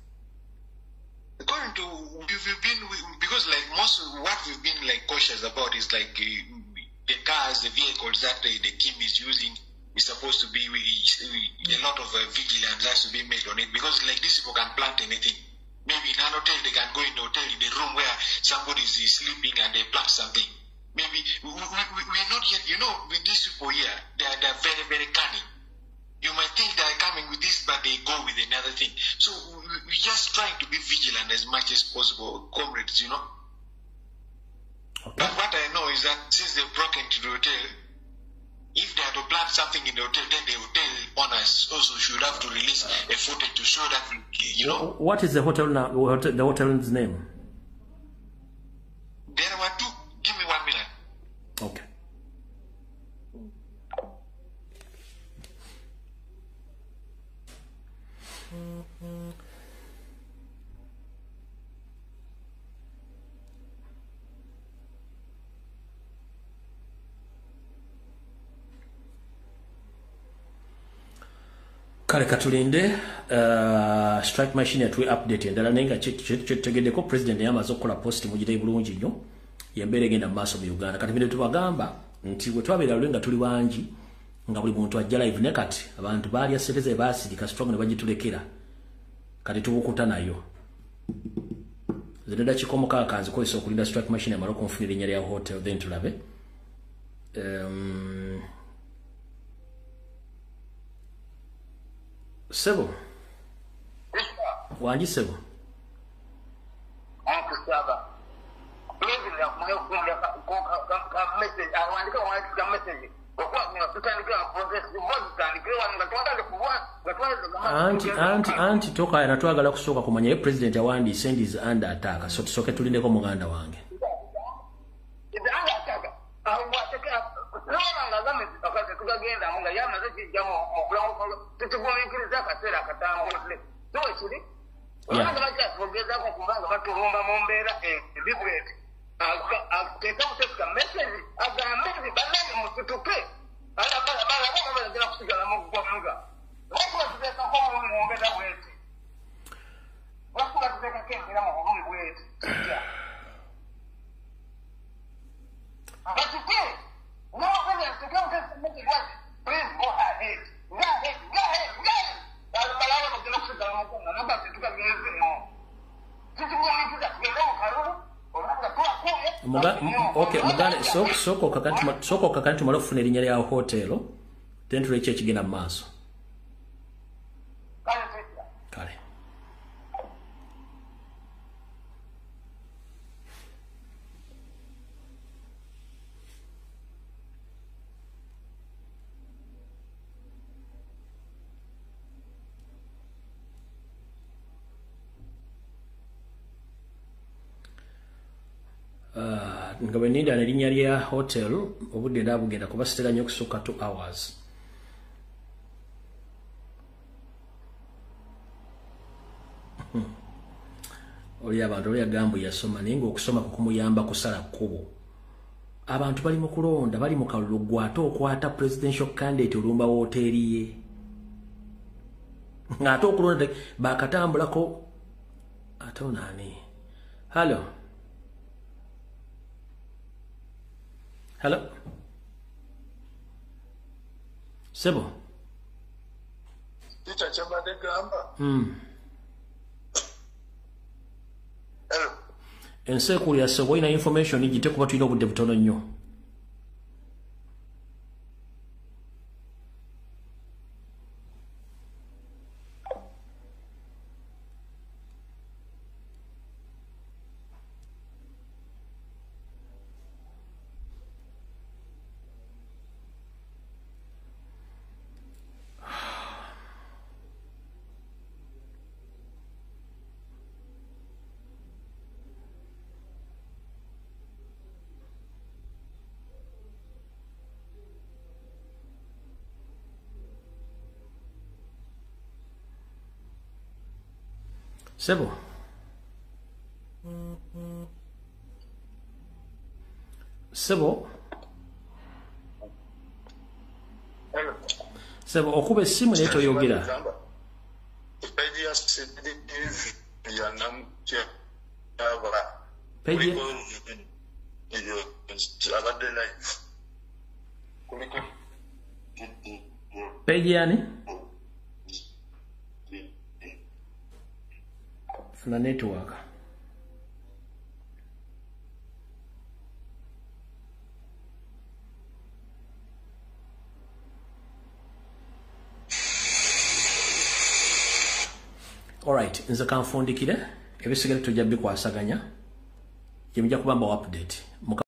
[SPEAKER 3] According to we've been, because like most of what we've been like cautious about is like the cars, the vehicles that the team is using is supposed to be a lot of vigilance has to be made on it, because like these people can plant anything. Maybe in an hotel they can go in the hotel in the room where somebody is sleeping and they plant something. Maybe we're not yet, you know, with these people here, they are very, very cunning. You might think they are coming with this, but they go with another thing. So we're just trying to be vigilant as much as possible, comrades, you know.
[SPEAKER 1] Okay.
[SPEAKER 3] But what I know is that since they broke into the hotel, if they are to plant something in the hotel, then the hotel owners also should have to release a footage to show that, you know.
[SPEAKER 1] What is the hotel now? The hotel's name?
[SPEAKER 3] There were two. Give me 1 minute.
[SPEAKER 1] Okay. Kale katulinde strike machine yatwe update endala naye nga kyetutegeddeko president yamaze okukola post mugire bulungi nnyo yembeera egenda mu maaso mu Uganda. Kati bino tubagamba nti bwe twabeera lwe nga tuli bangi nga buli muntu ajja live ne kati abantu baalya ssente ze baasirika strong ne bagitulekera kati tubukuta nayo. Zino dakiika omukaaga kanzikozesa okulinda strike machine emale okunfunira erinnya lya hotel then tulabe. Sebo. Wangi sebo. Anti toka na twagala kusooka kumanya ye president awandiise and is under attack, so tusooke tulindeko muganda wange. Okay, muganda soko kakati tumale okufuna erinnya lya hotel, then tuleke ekigenda mu maaso. Kale. Nga bwe nninda erinnya lya hotel obudde ndabugenda kuba sitera nnyo okusukka 2 hours. Oli abantu oli agamba yasoma naye ng'okusoma kukumuyamba kusala kkubo. Abantu bali mu kulonda, bali mu kalulu gw'ate okwata presidential candidate olumba wooteeri ye. Ng'ate okulonda baakatambulako ate onaani. Hello. Hello. Sebo.
[SPEAKER 2] Teacher kyambadde gamba. Hello.
[SPEAKER 1] Ensi ekulira sebo, olina information gite kuba tulina obudde butono nnyo. Sebo. Sebo. Sebo okuba essimu naye toyogera. Page yani? Funa network. Alright, nze kanfundikire ebisigale tujja bikwasaganya. Gye mujja kubamba update.